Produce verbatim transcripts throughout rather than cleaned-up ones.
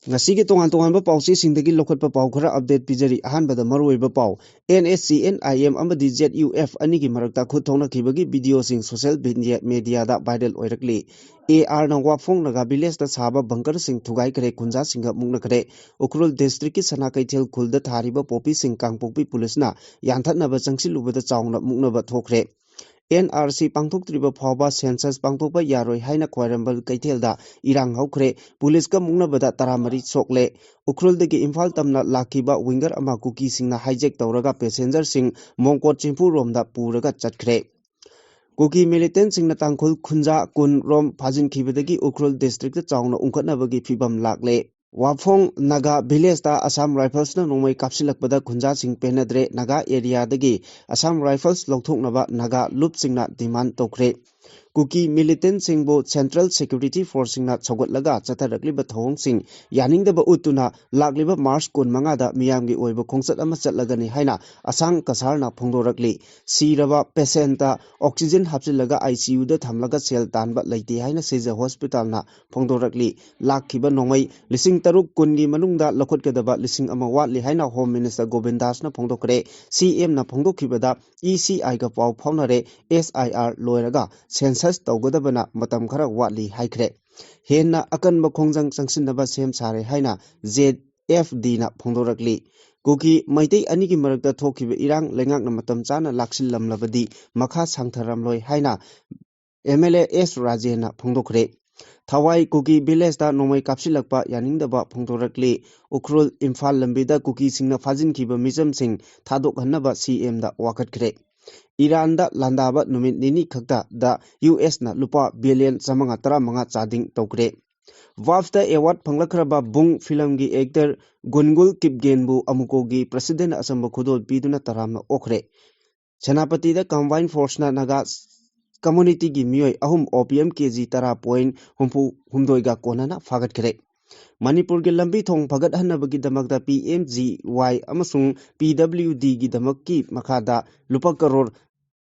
ꯉꯁꯤꯒꯤ ꯇꯣꯉꯥꯟ ꯇꯣꯉꯥꯟꯕ ꯄꯥꯎꯆꯦꯁꯤꯡꯗꯒꯤ ꯂꯧꯈꯠꯄ ꯄꯥꯎ ꯈꯔ ꯑꯞꯗꯦꯠ ꯄꯤꯖꯔꯤ꯫ ꯑꯍꯥꯟꯕꯗ ꯃꯔꯨꯑꯣꯏꯕ ꯄꯥꯎ, N S C N I M ꯑꯃꯗꯤ ꯖꯦꯠ ꯌꯨ ꯑꯦꯐ ꯑꯅꯤꯒꯤ ꯃꯔꯛꯇ ꯈꯨꯠ ꯊꯣꯛꯅꯈꯤꯕꯒꯤ ꯚꯤꯗꯤꯑꯣꯁꯤꯡ ꯁꯣꯁꯤꯌꯦꯜ ꯃꯤꯗꯤꯌꯥꯗ ꯚꯥꯏꯔꯦꯜ ꯑꯣꯏꯔꯛꯂꯤ꯫ ꯑꯦ ꯑꯥꯔꯅ ꯋꯥꯐꯣꯡ ꯅꯥꯒꯥ ꯚꯤꯂꯦꯖꯇ ꯁꯥꯕ ꯕꯪꯀꯔꯁꯤꯡ ꯊꯨꯒꯥꯏꯈ꯭ꯔꯦ, ꯈꯨꯟꯖꯥꯁꯤꯡꯒ ꯃꯨꯛꯅꯈ꯭ꯔꯦ꯫ ꯎꯈ꯭ꯔꯨꯜ ꯗꯤꯁꯇ꯭ꯔꯤꯛꯀꯤ ꯁꯅꯥ ꯀꯩꯊꯦꯜ ꯈꯨꯜꯗ ꯊꯥꯔꯤꯕ ꯄꯣꯄꯤꯁꯤꯡ ꯀꯥꯡꯄꯣꯛꯄꯤ ꯄꯨꯂꯤꯁꯅ ꯌꯥꯟꯊꯠꯅꯕ ꯆꯪꯁꯤꯜꯂꯨꯕꯗ ꯆꯥꯎꯅ ꯃꯨꯛꯅꯕ ꯊꯣꯛꯈ꯭ꯔꯦ꯫ ꯑꯦꯟ ꯑꯥꯔ ꯁꯤ ꯄꯥꯡꯊꯣꯛꯇ꯭ꯔꯤꯕ ꯐꯥꯎꯕ ꯁꯦꯟꯁꯁ ꯄꯥꯡꯊꯣꯛꯄ ꯌꯥꯔꯣꯏ ꯍꯥꯏꯅ ꯈ꯭ꯋꯥꯏꯔꯝꯕꯟ ꯀꯩꯊꯦꯜꯗ ꯏꯔꯥꯡ ꯍꯧꯈ꯭ꯔꯦ꯫ ꯄꯨꯂꯤꯁꯀ ꯃꯨꯛꯅꯕꯗ ꯇꯔꯥꯃꯔꯤ ꯁꯣꯛꯂꯦ꯫ ꯎꯈ꯭ꯔꯨꯜꯗꯒꯤ ꯏꯝꯐꯥꯜ ꯇꯝꯅ ꯂꯥꯛꯈꯤꯕ ꯋꯤꯡꯒꯔ ꯑꯃ ꯀꯨꯀꯤꯁꯤꯡꯅ ꯍꯥꯏꯖꯦꯛ ꯇꯧꯔꯒ ꯄꯦꯁꯦꯟꯖꯔꯁꯤꯡ ꯃꯣꯡꯀꯣꯠ ꯆꯤꯡꯐꯨꯔꯣꯝꯗ ꯄꯨꯔꯒ ꯆꯠꯈ꯭ꯔꯦ꯫ ꯀꯨꯀꯤ ꯃꯤꯂꯤꯇꯦꯟꯁꯤꯡꯅ ꯇꯥꯡꯈꯨꯜ ꯈꯨꯟꯖꯥ ꯀꯨꯟ ꯔꯣꯝ ꯐꯥꯖꯤꯟꯈꯤꯕꯗꯒꯤ ꯎꯈ꯭ꯔꯨꯜ ꯗꯤꯁꯇ꯭ꯔꯤꯛꯇ ꯆꯥꯎꯅ ꯎꯪꯈꯠꯅꯕꯒꯤ ꯐꯤꯕꯝ ꯂꯥꯛꯂꯦ꯫ ꯋꯥꯐꯣꯡ ꯅꯥꯒꯥ ꯚꯤꯂꯦꯖꯇ ꯑꯁꯥꯝ ꯔꯥꯏꯐꯜꯁꯅ ꯅꯣꯡꯃꯩ ꯀꯥꯞꯁꯤꯜꯂꯛꯄꯗ ꯈꯨꯟꯖꯥꯁꯤꯡ ꯄꯦꯟꯅꯗ꯭ꯔꯦ꯫ ꯅꯥꯒꯥ ꯑꯦꯔꯤꯌꯥꯗꯒꯤ ꯑꯁꯥꯝ ꯔꯥꯏꯐꯜꯁ ꯂꯧꯊꯣꯛꯅꯕ ꯅꯥꯒꯥ ꯂꯨꯞꯁꯤꯡꯅ ꯗꯤꯃꯥꯟ ꯇꯧꯈ꯭ꯔꯦ꯫ ꯀꯨꯀꯤ ꯃꯤꯂꯤꯇꯦꯟꯁꯤꯡꯕꯨ ꯁꯦꯟꯇ꯭ꯔꯦꯜ ꯁꯦꯀ꯭ꯌꯨꯔꯤꯇꯤ ꯐꯣꯔꯁꯁꯤꯡꯅ ꯁꯧꯒꯠꯂꯒ ꯆꯠꯊꯔꯛꯂꯤꯕ ꯊꯧꯑꯣꯡꯁꯤꯡ ꯌꯥꯅꯤꯡꯗꯕ ꯎꯠꯇꯨꯅ ꯂꯥꯛꯂꯤꯕ ꯃꯥꯔꯆ ꯀꯨꯟꯃꯉꯥꯗ ꯃꯤꯌꯥꯝꯒꯤ ꯑꯣꯏꯕ ꯈꯣꯡꯆꯠ ꯑꯃ ꯆꯠꯂꯒꯅꯤ ꯍꯥꯏꯅ ꯑꯁꯥꯡ ꯀꯁꯥꯔꯅ ꯐꯣꯡꯗꯣꯔꯛꯂꯤ꯫ ꯁꯤꯔꯕ ꯄꯦꯁꯦꯟꯇ ꯑꯣꯛꯁꯤꯖꯦꯟ ꯍꯥꯞꯆꯤꯜꯂꯒ ꯑꯥꯏ ꯁꯤ ꯌꯨꯗ ꯊꯝꯂꯒ ꯁꯦꯜ ꯇꯥꯟꯕ ꯂꯩꯇꯦ ꯍꯥꯏꯅ ꯁꯤꯖ ꯍꯣꯁꯄꯤꯇꯥꯜꯅ ꯐꯣꯡꯗꯣꯔꯛꯂꯤ꯫ ꯂꯥꯛꯈꯤꯕ ꯅꯣꯡꯃꯩ ꯂꯤꯁꯤꯡ ꯇꯔꯨꯛ ꯀꯨꯟꯒꯤ ꯃꯅꯨꯡꯗ ꯂꯧꯈꯠꯀꯗꯕ ꯂꯤꯁꯤꯡ ꯑꯃ ꯋꯥꯠꯂꯤ ꯍꯥꯏꯅ ꯍꯣꯝ ꯃꯤꯅꯤꯁꯇꯔ ꯒꯣꯕꯤꯟꯗꯥꯁꯅ ꯐꯣꯡꯗꯣꯛꯈ꯭ꯔꯦ꯫ ꯁꯤ ꯑꯦꯝꯅ ꯐꯣꯡꯗꯣꯛꯈꯤꯕꯗ ꯏ ꯁꯤ ꯑꯥꯏꯒ ꯄꯥꯎ ꯐꯥꯎꯅꯔꯦ, ꯑꯦꯁ ꯑꯥꯏ ꯑꯥꯔ ꯂꯣꯏꯔꯒ ꯁꯦꯟꯁꯁ ꯇꯧꯒꯗꯕꯅ ꯃꯇꯝ ꯈꯔ ꯋꯥꯠꯂꯤ ꯍꯥꯏꯈ꯭ꯔꯦ꯫ ꯍꯦꯟꯅ ꯑꯀꯟꯕ ꯈꯣꯡꯖꯪ ꯆꯪꯁꯤꯟꯅꯕ ꯁꯦꯝ ꯁꯥꯔꯦ ꯍꯥꯏꯅ ꯖꯦꯠ ꯑꯦꯐ ꯗꯤꯅ ꯐꯣꯡꯗꯣꯔꯛꯂꯤ꯫ ꯀꯨꯀꯤ ꯃꯩꯇꯩ ꯑꯅꯤꯒꯤ ꯃꯔꯛꯇ ꯊꯣꯛꯈꯤꯕ ꯏꯔꯥꯡ ꯂꯩꯉꯥꯛꯅ ꯃꯇꯝ ꯆꯥꯅ ꯂꯥꯛꯁꯤꯜꯂꯝꯂꯕꯗꯤ ꯃꯈꯥ ꯁꯥꯡꯊꯔꯝꯂꯣꯏ ꯍꯥꯏꯅ ꯑꯦꯝ ꯑꯦꯜ ꯑꯦ ꯑꯦꯁ ꯔꯥꯖꯦꯟꯅ ꯐꯣꯡꯗꯣꯛꯈ꯭ꯔꯦ꯫ ꯊꯋꯥꯏ ꯀꯨꯀꯤ ꯚꯤꯂꯦꯖꯇ ꯅꯣꯡꯃꯩ ꯀꯥꯞꯁꯤꯜꯂꯛꯄ ꯌꯥꯅꯤꯡꯗꯕ ꯐꯣꯡꯗꯣꯔꯛꯂꯤ꯫ ꯎꯈ꯭ꯔꯨꯜ ꯏꯝꯐꯥꯜ ꯂꯝꯕꯤꯗ ꯀꯨꯀꯤꯁꯤꯡꯅ ꯐꯥꯖꯤꯟꯈꯤꯕ ꯃꯤꯆꯝꯁꯤꯡ ꯊꯥꯗꯣꯛꯍꯟꯅꯕ ꯁꯤ ꯑꯦꯝꯗ ꯋꯥꯀꯠꯈ꯭ꯔꯦ꯫ ꯏꯔꯥꯟꯗ ꯂꯥꯟꯗꯥꯕ ꯅꯨꯃꯤꯠ ꯅꯤꯅꯤ ꯈꯛꯇꯗ ꯌꯨ ꯑꯦꯁꯅ ꯂꯨꯄꯥ ꯕꯤꯂꯤꯌꯟ ꯆꯥꯃꯉꯥ ꯇꯔꯥꯃꯉꯥ ꯆꯥꯗꯤꯡ ꯇꯧꯈ꯭ꯔꯦ꯫ ꯕꯥꯐꯇ ꯑꯦꯋꯥꯔꯗ ꯐꯪꯂꯛꯈ꯭ꯔꯕ ꯕꯨꯡ ꯐꯤꯂꯝꯒꯤ ꯑꯦꯛꯇꯔ ꯒꯨꯟꯒꯨꯜ ꯀꯤꯞꯒꯦꯟꯕꯨ ꯑꯃꯨꯀꯣꯒꯤ ꯄ꯭ꯔꯁꯤꯗꯦꯟꯅ ꯑꯆꯝꯕ ꯈꯨꯗꯣꯜ ꯄꯤꯗꯨꯅ ꯇꯔꯥꯝꯅ ꯑꯣꯛꯈ꯭ꯔꯦ꯫ ꯁꯦꯅꯥꯄꯇꯤꯗ ꯀꯝꯕꯥꯏꯟ ꯐꯣꯔꯁꯅ ꯅꯥꯒꯥ ꯀꯝꯃꯨꯅꯤꯇꯤꯒꯤ ꯃꯤꯑꯣꯏ ꯑꯍꯨꯝ ꯑꯣ ꯄꯤ ꯑꯦꯝ ꯀꯦ ꯖꯤ ꯇꯔꯥ ꯄꯣꯏꯟ ꯍꯨꯝꯐꯨ ꯍꯨꯝꯗꯣꯏꯒ ꯀꯣꯟꯅꯅ ꯐꯥꯒꯠꯈ꯭ꯔꯦ꯫ ꯃꯅꯤꯄꯨꯔꯒꯤ ꯂꯝꯕꯤ ꯊꯣꯡ ꯐꯒꯠꯍꯟꯅꯕꯒꯤꯗꯃꯛꯇ ꯄꯤ ꯑꯦꯝ ꯖꯤ ꯋꯥꯏ ꯑꯃꯁꯨꯡ ꯄꯤ ꯗꯕ꯭ꯂꯤꯌꯨ ꯗꯤꯒꯤꯗꯃꯛꯀꯤ ꯃꯈꯥꯗ ꯂꯨꯄꯥ ꯀꯔꯣꯔ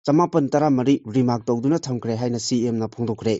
ꯆꯃꯥꯄꯟ ꯇꯔꯥꯃꯔꯤ ꯔꯤꯃꯥꯔꯛ ꯇꯧꯗꯨꯅ ꯊꯝꯈ꯭ꯔꯦ ꯍꯥꯏꯅ ꯁꯤ ꯑꯦꯝꯅ ꯐꯣꯡꯗꯣꯛꯈ꯭ꯔꯦ꯫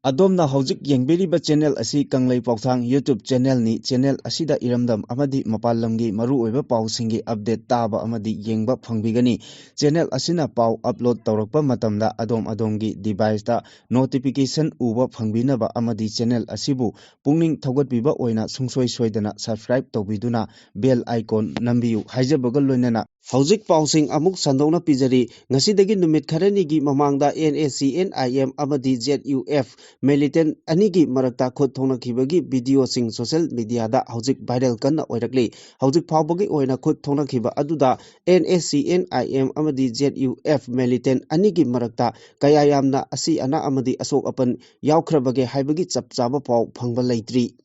ꯑꯗꯣꯝꯅ ꯍꯧꯖꯤꯛ ꯌꯦꯡꯕꯤꯔꯤꯕ ꯆꯦꯅꯦꯜ ꯑꯁꯤ ꯀꯪꯂꯩ ꯄꯥꯎꯊꯥꯡ YouTube ꯆꯦꯅꯦꯜꯅꯤ꯫ ꯆꯦꯅꯦꯜ ꯑꯁꯤꯗ ꯏꯔꯝꯗꯝ ꯑꯃꯗꯤ ꯃꯄꯥꯟ ꯂꯝꯒꯤ ꯃꯔꯨꯑꯣꯏꯕ ꯄꯥꯎꯁꯤꯡꯒꯤ ꯑꯞꯗꯦꯠ ꯇꯥꯕ ꯑꯃꯗꯤ ꯌꯦꯡꯕ ꯐꯪꯕꯤꯒꯅꯤ꯫ ꯆꯦꯅꯦꯜ ꯑꯁꯤꯅ ꯄꯥꯎ ꯑꯞꯂꯣꯗ ꯇꯧꯔꯛꯄ ꯃꯇꯝꯗ ꯑꯗꯣꯝ ꯑꯗꯣꯝꯒꯤ ꯗꯤꯚꯥꯏꯁꯇ ꯅꯣꯇꯤꯐꯤꯀꯦꯁꯟ ꯎꯕ ꯐꯪꯕꯤꯅꯕ ꯑꯃꯗꯤ ꯆꯦꯅꯦꯜ ꯑꯁꯤꯕꯨ ꯄꯨꯛꯅꯤꯡ ꯊꯧꯒꯠꯄꯤꯕ ꯑꯣꯏꯅ ꯁꯨꯡꯁꯣꯏ ꯁꯣꯏꯗꯅ ꯁꯕꯁꯀ꯭ꯔꯥꯏꯕ ꯇꯧꯕꯤꯗꯨꯅ ꯕꯦꯜ ꯑꯥꯏꯀꯣꯟ ꯅꯝꯕꯤꯌꯨ ꯍꯥꯏꯖꯕꯒ ꯂꯣꯏꯅꯅ ꯍꯧꯖꯤꯛ ꯄꯥꯎꯁꯤꯡ ꯑꯃꯨꯛ ꯁꯟꯗꯣꯛꯅ ꯄꯤꯖꯔꯤ꯫ ꯉꯁꯤꯗꯒꯤ ꯅꯨꯃꯤꯠ ꯈꯔꯅꯤꯒꯤ ꯃꯃꯥꯡꯗ N S C N I M ꯑꯃꯗꯤ Z U F ꯃꯤꯂꯤꯇꯦꯟ ꯑꯅꯤꯒꯤ ꯃꯔꯛꯇ ꯈꯨꯠ ꯊꯣꯛꯅꯈꯤꯕꯒꯤ ꯚꯤꯗꯤꯑꯣꯁꯤꯡ ꯁꯣꯁꯤꯌꯦꯜ ꯃꯤꯗꯤꯌꯥꯗ ꯍꯧꯖꯤꯛ ꯚꯥꯏꯔꯦꯜ ꯀꯟꯅ ꯑꯣꯏꯔꯛꯂꯤ꯫ ꯍꯧꯖꯤꯛ ꯐꯥꯎꯕꯒꯤ ꯑꯣꯏꯅ ꯈꯨꯠ ꯊꯣꯛꯅꯈꯤꯕ ꯑꯗꯨꯗ N S C N I M ꯑꯃꯗꯤ Z U F ꯃꯤꯂꯤꯇꯦꯟ ꯑꯅꯤꯒꯤ ꯃꯔꯛꯇ ꯀꯌꯥ ꯌꯥꯝꯅ ꯑꯁꯤ ꯑꯅꯥ ꯑꯃꯗꯤ ꯑꯁꯣꯛ ꯑꯄꯟ ꯌꯥꯎꯈ꯭ꯔꯕꯒꯦ ꯍꯥꯏꯕꯒꯤ ꯆꯞ ꯆꯥꯕ ꯄꯥꯎ ꯐꯪꯕ ꯂꯩꯇ꯭ꯔꯤ꯫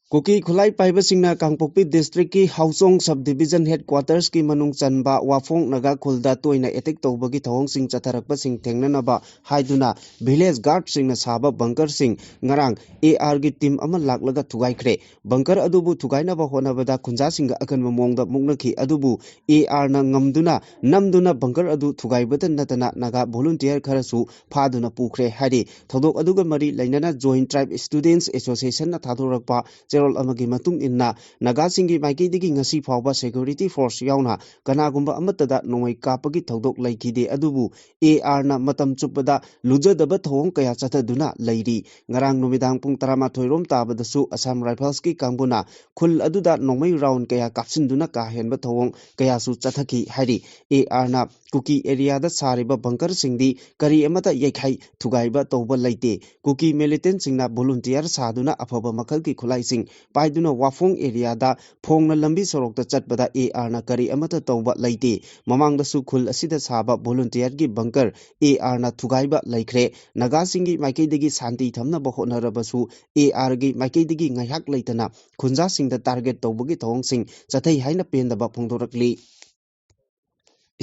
ꯀꯨꯀꯤ ꯈꯨꯠꯂꯥꯏ ꯄꯥꯏꯕꯁꯤꯡꯅ ꯀꯥꯡꯄꯣꯛꯄꯤ ꯗꯤꯁꯇ꯭ꯔꯤꯛꯀꯤ ꯍꯥꯎꯆꯣꯡ ꯁꯕ ꯗꯤꯕꯤꯖꯟ ꯍꯦꯗꯀ꯭ꯋꯥꯇꯔꯁꯀꯤ ꯃꯅꯨꯡ ꯆꯟꯕ ꯋꯥꯐꯣꯡ ꯅꯥꯒꯥ ꯈꯨꯜꯗ ꯇꯣꯏꯅ ꯑꯦꯇꯦꯛ ꯇꯧꯕꯒꯤ ꯊꯧꯑꯣꯡꯁꯤꯡ ꯆꯠꯊꯔꯛꯄꯁꯤꯡ ꯊꯦꯡꯅꯅꯕ ꯍꯥꯏꯗꯨꯅ ꯚꯤꯂꯦꯖ ꯒꯥꯔꯗꯁꯤꯡꯅ ꯁꯥꯕ ꯕꯪꯀꯔꯁꯤꯡ ꯉꯔꯥꯡ A R ꯒꯤ ꯇꯤꯝ ꯑꯃ ꯂꯥꯛꯂꯒ ꯊꯨꯒꯥꯏꯈ꯭ꯔꯦ꯫ ꯕꯪꯀꯔ ꯑꯗꯨꯕꯨ ꯊꯨꯒꯥꯏꯅꯕ ꯍꯣꯠꯅꯕꯗ ꯈꯨꯟꯖꯥꯁꯤꯡꯒ ꯑꯀꯟꯕ ꯃꯑꯣꯡꯗ ꯃꯨꯛꯅꯈꯤ, ꯑꯗꯨꯕꯨ A R ꯅ ꯉꯝꯗꯨꯅ ꯅꯝꯗꯨꯅ ꯕꯪꯀꯔ ꯑꯗꯨ ꯊꯨꯒꯥꯏꯕꯇ ꯅꯠꯇꯅ ꯅꯥꯒꯥ ꯚꯣꯂꯨꯟꯇꯤꯌꯔ ꯈꯔꯁꯨ ꯐꯥꯗꯨꯅ ꯄꯨꯈ꯭ꯔꯦ ꯍꯥꯏꯔꯤ꯫ ꯊꯧꯗꯣꯛ ꯑꯗꯨꯒ ꯃꯔꯤ ꯂꯩꯅꯅ Joint Tribe Students Association ꯅ ꯊꯥꯗꯣꯔꯛꯄ ꯆꯦꯔꯣꯜ ꯑꯃꯒꯤ ꯃꯇꯨꯡ ꯏꯟꯅ, ꯅꯥꯒꯥꯁꯤꯡꯒꯤ ꯃꯥꯏꯀꯩꯗꯒꯤ ꯉꯁꯤ ꯐꯥꯎꯕ ꯁꯦꯀ꯭ꯌꯨꯔꯤꯇꯤ ꯐꯣꯔꯁ ꯌꯥꯎꯅ ꯀꯅꯥꯒꯨꯝꯕ ꯑꯃꯠꯇꯗ ꯅꯣꯡꯃꯩ ꯀꯥꯞꯄꯒꯤ ꯊꯧꯗꯣꯛ ꯂꯩꯈꯤꯗꯦ, ꯑꯗꯨꯕꯨ A R ꯅ ꯃꯇꯝ ꯆꯨꯞꯄꯗ ꯂꯨꯖꯗꯕ ꯊꯧꯑꯣꯡ ꯀꯌꯥ ꯆꯠꯊꯗꯨꯅ ꯂꯩꯔꯤ꯫ ꯉꯔꯥꯡ ꯅꯨꯃꯤꯗꯥꯡ ꯄꯨꯡ ꯇꯔꯥꯃꯥꯊꯣꯏ ꯔꯣꯝ ꯇꯥꯕꯗꯁꯨ Assam Rifles ꯀꯤ ꯀꯥꯡꯕꯨꯅ ꯈꯨꯜ ꯑꯗꯨꯗ ꯅꯣꯡꯃꯩ ꯔꯥꯎꯟ ꯀꯌꯥ ꯀꯥꯞꯁꯤꯟꯗꯨꯅ ꯀꯥ ꯍꯦꯟꯕ ꯊꯧꯑꯣꯡ ꯀꯌꯥꯁꯨ ꯆꯠꯊꯈꯤ ꯍꯥꯏꯔꯤ꯫ A R ꯅ ꯀꯨꯀꯤ ꯑꯦꯔꯤꯌꯥꯗ ꯁꯥꯔꯤꯕ ꯕꯪꯀꯔꯁꯤꯡꯗꯤ ꯀꯔꯤ ꯑꯃꯠꯇ ꯌꯩꯈꯥꯏ ꯊꯨꯒꯥꯏꯕ ꯇꯧꯕ ꯂꯩꯇꯦ꯫ ꯀꯨꯀꯤ ꯃꯤꯂꯤꯇꯦꯟꯁꯤꯡꯅ ꯚꯣꯂꯨꯟꯇꯤꯌꯔ ꯁꯥꯗꯨꯅ ꯑꯐꯕ ꯃꯈꯜꯒꯤ ꯈꯨꯠꯂꯥꯏꯁꯤꯡ ꯄꯥꯏꯗꯨꯅ ꯋꯥꯐꯣꯡ ꯑꯦꯔꯤꯌꯥꯗ ꯐꯣꯡꯅ ꯂꯝꯕꯤ ꯁꯣꯔꯣꯛꯇ ꯆꯠꯄꯗ A R ꯅ ꯀꯔꯤ ꯑꯃꯠꯇ ꯇꯧꯕ ꯂꯩꯇꯦ꯫ ꯃꯃꯥꯡꯗꯁꯨ ꯈꯨꯜ ꯑꯁꯤꯗ ꯁꯥꯕ ꯚꯣꯂꯨꯟꯇꯤꯌꯔꯒꯤ ꯕꯪꯀꯔ A R ꯅ ꯊꯨꯒꯥꯏꯕ ꯂꯩꯈ꯭ꯔꯦ꯫ ꯅꯥꯒꯥꯁꯤꯡꯒꯤ ꯃꯥꯏꯀꯩꯗꯒꯤ ꯁꯥꯟꯇꯤ ꯊꯝꯅꯕ ꯍꯣꯠꯅꯔꯕꯁꯨ A R ꯒꯤ ꯃꯥꯏꯀꯩꯗꯒꯤ ꯉꯥꯏꯍꯥꯛ ꯂꯩꯇꯅ ꯈꯨꯟꯖꯥꯁꯤꯡꯗ ꯇꯥꯔꯒꯦꯠ ꯇꯧꯕꯒꯤ ꯊꯧꯑꯣꯡꯁꯤꯡ ꯆꯠꯊꯩ ꯍꯥꯏꯅ ꯄꯦꯟꯗꯕ ꯐꯣꯡꯗꯣꯔꯛꯂꯤ꯫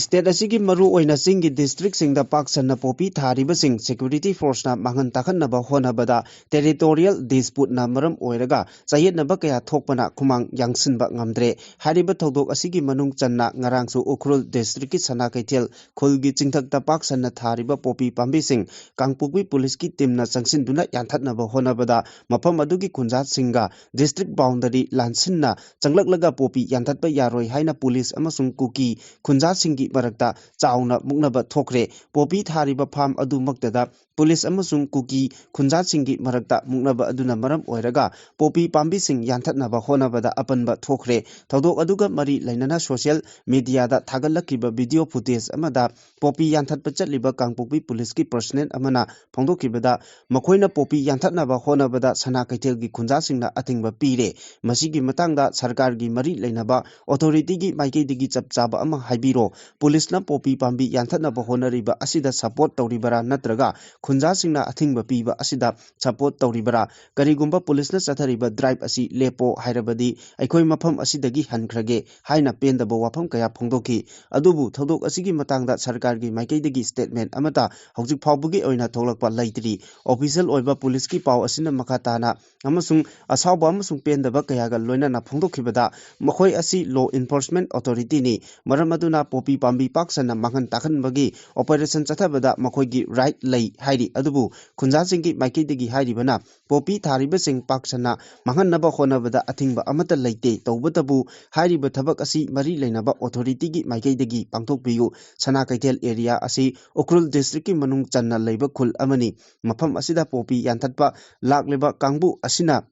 State ꯑꯁꯤꯒꯤ ꯃꯔꯨ ꯑꯣꯏꯅ ꯆꯤꯡꯒꯤ districtꯁꯤꯡꯗ ꯄꯥꯛ ꯁꯟꯅ poppy ꯊꯥꯔꯤꯕꯁꯤꯡ security forceꯅ ꯃꯥꯡꯍꯟ ꯇꯥꯛꯍꯟꯅꯕ ꯍꯣꯠꯅꯕꯗ territorial disputeꯅ ꯃꯔꯝ ꯑꯣꯏꯔꯒ ꯆꯌꯦꯠꯅꯕ ꯀꯌꯥ ꯊꯣꯛꯄꯅ ꯈꯨꯃꯥꯡ ꯌꯥꯡꯁꯤꯟꯕ ꯉꯝꯗ꯭ꯔꯦ꯫ ꯍꯥꯏꯔꯤꯕ ꯊꯧꯗꯣꯛ ꯑꯁꯤꯒꯤ ꯃꯅꯨꯡ ꯆꯟꯅ ꯉꯔꯥꯡꯁꯨ ꯎꯈ꯭ꯔꯨꯜ districtꯀꯤ ꯁꯅꯥ ꯀꯩꯊꯦꯜ ꯈꯨꯜꯒꯤ ꯆꯤꯡꯊꯛꯇ ꯄꯥꯛ ꯁꯟꯅ ꯊꯥꯔꯤꯕ poppy ꯄꯥꯝꯕꯤꯁꯤꯡ ꯀꯥꯡꯄꯣꯛꯄꯤ policeꯀꯤ teamꯅ ꯆꯪꯁꯤꯟꯗꯨꯅ ꯌꯥꯟꯊꯠꯅꯕ ꯍꯣꯠꯅꯕꯗ ꯃꯐꯝ ꯑꯗꯨꯒꯤ ꯈꯨꯟꯖꯥꯁꯤꯡꯒ district boundary ꯂꯥꯟꯁꯤꯟꯅ ꯆꯪꯂꯛꯂꯒ poppy ꯌꯥꯟꯊꯠꯄ ꯌꯥꯔꯣꯏ ꯍꯥꯏꯅ police ꯑꯃꯁꯨꯡ ꯀꯨꯀꯤ ꯈꯨꯟꯖꯥꯁꯤꯡꯒꯤ ꯃꯔꯛꯇ ꯆꯥꯎꯅ ꯃꯨꯛꯅꯕ ꯊꯣꯛꯈ꯭ꯔꯦ꯫ Poppy ꯊꯥꯔꯤꯕ farm ꯑꯗꯨꯃꯛꯇꯗ police ꯑꯃꯁꯨꯡ ꯀꯨꯀꯤ ꯈꯨꯟꯖꯥꯁꯤꯡꯒꯤ ꯃꯔꯛꯇ ꯃꯨꯛꯅꯕ ꯑꯗꯨꯅ ꯃꯔꯝ ꯑꯣꯏꯔꯒ poppy ꯄꯥꯝꯕꯤꯁꯤꯡ ꯌꯥꯟꯊꯠꯅꯕ ꯍꯣꯠꯅꯕꯗ ꯑꯄꯟꯕ ꯊꯣꯛꯈ꯭ꯔꯦ꯫ ꯊꯧꯗꯣꯛ ꯑꯗꯨꯒ ꯃꯔꯤ ꯂꯩꯅꯅ social mediaꯗ ꯊꯥꯒꯠꯂꯛꯈꯤꯕ video footage ꯑꯃꯗ poppy ꯌꯥꯟꯊꯠꯄ ꯆꯠꯂꯤꯕ ꯀꯥꯡꯄꯣꯛꯄꯤ policeꯀꯤ personnel ꯑꯃꯅ ꯐꯣꯡꯗꯣꯛꯈꯤꯕꯗ, ꯃꯈꯣꯏꯅ poppy ꯌꯥꯟꯊꯠꯅꯕ ꯍꯣꯠꯅꯕꯗ ꯁꯅꯥ ꯀꯩꯊꯦꯜꯒꯤ ꯈꯨꯟꯖꯥꯁꯤꯡꯅ ꯑꯊꯤꯡꯕ ꯄꯤꯔꯦ꯫ ꯃꯁꯤꯒꯤ ꯃꯇꯥꯡꯗ ꯁꯔꯀꯥꯔꯒꯤ ꯃꯔꯤ ꯂꯩꯅꯕ authorityꯒꯤ ꯃꯥꯏꯀꯩꯗꯒꯤ ꯆꯞ ꯆꯥꯕ ꯑꯃ ꯍꯥꯏꯕꯤꯔꯣ꯫ Policeꯅ poppy ꯄꯥꯝꯕꯤ ꯌꯥꯟꯊꯠꯅꯕ ꯍꯣꯠꯅꯔꯤꯕ ꯑꯁꯤꯗ support ꯇꯧꯔꯤꯕꯔꯥ ꯅꯠꯇ꯭ꯔꯒ ꯈꯨꯟꯖꯥꯁꯤꯡꯅ ꯑꯊꯤꯡꯕ ꯄꯤꯕ ꯑꯁꯤꯗ support ꯇꯧꯔꯤꯕꯔꯥ? ꯀꯔꯤꯒꯨꯝꯕ policeꯅ ꯆꯠꯊꯔꯤꯕ drive ꯑꯁꯤ ꯂꯦꯞꯄꯣ ꯍꯥꯏꯔꯕꯗꯤ ꯑꯩꯈꯣꯏ ꯃꯐꯝ ꯑꯁꯤꯗꯒꯤ ꯍꯟꯈ꯭ꯔꯒꯦ ꯍꯥꯏꯅ ꯄꯦꯟꯗꯕ ꯋꯥꯐꯝ ꯀꯌꯥ ꯐꯣꯡꯗꯣꯛꯈꯤ꯫ ꯑꯗꯨꯕꯨ ꯊꯧꯗꯣꯛ ꯑꯁꯤꯒꯤ ꯃꯇꯥꯡꯗ ꯁꯔꯀꯥꯔꯒꯤ ꯃꯥꯏꯀꯩꯗꯒꯤ statement ꯑꯃꯠꯇ ꯍꯧꯖꯤꯛ ꯐꯥꯎꯕꯒꯤ ꯑꯣꯏꯅ ꯊꯣꯛꯂꯛꯄ ꯂꯩꯇ꯭ꯔꯤ꯫ Official ꯑꯣꯏꯕ policeꯀꯤ ꯄꯥꯎ ꯑꯁꯤꯅ ꯃꯈꯥ ꯇꯥꯅ ꯑꯃꯁꯨꯡ ꯑꯁꯥꯎꯕ ꯑꯃꯁꯨꯡ ꯄꯦꯟꯗꯕ ꯀꯌꯥꯒ ꯂꯣꯏꯅꯅ ꯐꯣꯡꯗꯣꯛꯈꯤꯕꯗ, ꯃꯈꯣꯏ ꯑꯁꯤ law enforcement authorityꯅꯤ, ꯃꯔꯝ ꯑꯗꯨꯅ poppy ꯄꯥꯝꯕꯤ ꯄꯥꯛ ꯁꯟꯅ ꯃꯥꯡꯍꯟ ꯇꯥꯛꯍꯟꯕꯒꯤ operation ꯆꯠꯊꯕꯗ ꯃꯈꯣꯏꯒꯤ right ꯂꯩ ꯍꯥꯏꯔꯤ꯫ ꯑꯗꯨꯕꯨ ꯈꯨꯟꯖꯥꯁꯤꯡꯒꯤ ꯃꯥꯏꯀꯩꯗꯒꯤ ꯍꯥꯏꯔꯤꯕꯅ poppy ꯊꯥꯔꯤꯕꯁꯤꯡ ꯄꯥꯛ ꯁꯟꯅ ꯃꯥꯡꯍꯟꯅꯕ ꯍꯣꯠꯅꯕꯗ ꯑꯊꯤꯡꯕ ꯑꯃꯠꯇ ꯂꯩꯇꯦ꯫ ꯇꯧꯕꯇꯕꯨ ꯍꯥꯏꯔꯤꯕ ꯊꯕꯛ ꯑꯁꯤ ꯃꯔꯤ ꯂꯩꯅꯕ authorityꯒꯤ ꯃꯥꯏꯀꯩꯗꯒꯤ ꯄꯥꯡꯊꯣꯛꯄꯤꯌꯨ꯫ ꯁꯅꯥ ꯀꯩꯊꯦꯜ area ꯑꯁꯤ ꯎꯈ꯭ꯔꯨꯜ districtꯀꯤ ꯃꯅꯨꯡ ꯆꯟꯅ ꯂꯩꯕ ꯈꯨꯜ ꯑꯃꯅꯤ꯫ ꯃꯐꯝ ꯑꯁꯤꯗ poppy ꯌꯥꯟꯊꯠꯄ ꯂꯥꯛꯂꯤꯕ ꯀꯥꯡꯕꯨ ꯑꯁꯤꯅ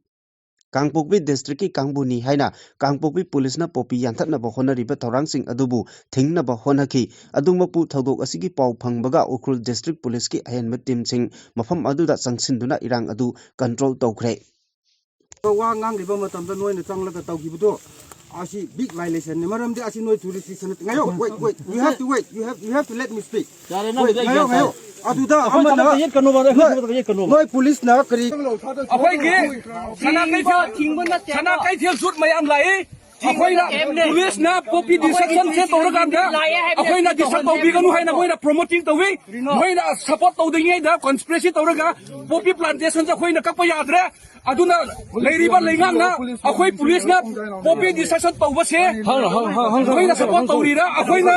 ꯀꯥꯡꯄꯣꯛꯄꯤ districtꯀꯤ ꯀꯥꯡꯕꯨꯅꯤ ꯍꯥꯏꯅ ꯀꯥꯡꯄꯣꯛꯄꯤ policeꯅ poppy ꯌꯥꯟꯊꯠꯅꯕ ꯍꯣꯠꯅꯔꯤꯕ ꯊꯧꯔꯥꯡꯁꯤꯡ ꯑꯗꯨꯕꯨ ꯊꯤꯡꯅꯕ ꯍꯣꯠꯅꯈꯤ꯫ ꯑꯗꯨꯃꯛꯄꯨ ꯊꯧꯗꯣꯛ ꯑꯁꯤꯒꯤ ꯄꯥꯎ ꯐꯪꯕꯒ ꯎꯈ꯭ꯔꯨꯜ district policeꯀꯤ ꯑꯍꯦꯟꯕ teamꯁꯤꯡ ꯃꯐꯝ ꯑꯗꯨꯗ ꯆꯪꯁꯤꯟꯗꯨꯅ ꯏꯔꯥꯡ ꯑꯗꯨ control ꯇꯧꯈ꯭ꯔꯦ꯫ ꯋꯥ ꯉꯥꯡꯂꯤꯕ ꯃꯇꯝꯗ ꯅꯣꯏꯅ ꯆꯪꯂꯒ ꯇꯧꯈꯤꯕꯗꯣ, ꯑꯁꯤ big violationꯅꯤ꯫ ꯃꯔꯝꯗꯤ ꯑꯁꯤ ꯅꯣꯏ jurisdiction ꯅꯠꯇꯦ꯫ ꯉꯥꯏꯌꯣ, wait, wait, you have to wait, you have, you have to let me speak꯫ ꯌꯥꯔꯦ, ꯅꯪꯒꯤꯗꯤ ꯑꯩ ꯉꯥꯏꯌꯣ, ꯒ꯭ꯌꯥꯟ ꯇꯥꯏ꯫ ꯉꯥꯏꯌꯣ꯫ ꯑꯗꯨꯗ ꯑꯩꯈꯣꯏ ꯑꯃꯅ ꯊꯕꯛꯇ ꯌꯦꯠꯀꯅꯣꯕ, ꯑꯩꯈꯣꯏ ꯅꯣꯏ, ꯊꯕꯛꯇ ꯌꯦꯠꯀꯅꯣꯕ꯫ ꯅꯣꯏ policeꯅ ꯀꯔꯤ ꯑꯩꯈꯣꯏꯒꯤ ꯁꯅꯥ ꯀꯩꯊꯦꯜ, ꯊꯤꯡꯕ ꯅꯠꯇꯦ꯫ ꯁꯅꯥ ꯀꯩꯊꯦꯜ ꯁꯨꯠ ꯃꯌꯥꯝ ꯂꯥꯛꯏ꯫ ꯑꯩꯈꯣꯏꯅ ꯄꯨꯂꯤꯁꯅ ꯄꯣꯄꯤ ꯗꯤꯁꯇ꯭ꯔꯛꯁꯟꯁꯦ ꯇꯧꯔꯀꯥꯟꯗ ꯑꯩꯈꯣꯏꯅ ꯗꯤꯁꯇꯔꯕ ꯇꯧꯕꯤꯒꯅꯨ ꯍꯥꯏꯅ ꯃꯣꯏꯅ ꯄ꯭ꯔꯣꯃꯣꯇꯤꯡ ꯇꯧꯏ꯫ ꯃꯣꯏꯅ ꯁꯄꯣꯔꯠ ꯇꯧꯗ꯭ꯔꯤꯉꯩꯗ ꯀꯟꯁꯄꯤꯔꯦꯁꯤ ꯇꯧꯔꯒ ꯄꯣꯄꯤ ꯄ꯭ꯂꯥꯟꯇꯦꯁꯟꯁꯦ ꯑꯩꯈꯣꯏꯅ ꯀꯛꯄ ꯌꯥꯗ꯭ꯔꯦ꯫ ꯑꯗꯨꯅ ꯂꯩꯔꯤꯕ ꯂꯩꯉꯥꯛꯅ ꯑꯩꯈꯣꯏ ꯄꯨꯂꯤꯁꯅ ꯄꯣꯄꯤ ꯗꯤꯁꯇ꯭ꯔꯛꯁꯟ ꯇꯧꯕꯁꯦ ꯃꯣꯏꯅ ꯁꯄꯣꯔꯠ ꯇꯧꯔꯤꯔꯥ, ꯑꯩꯈꯣꯏꯅ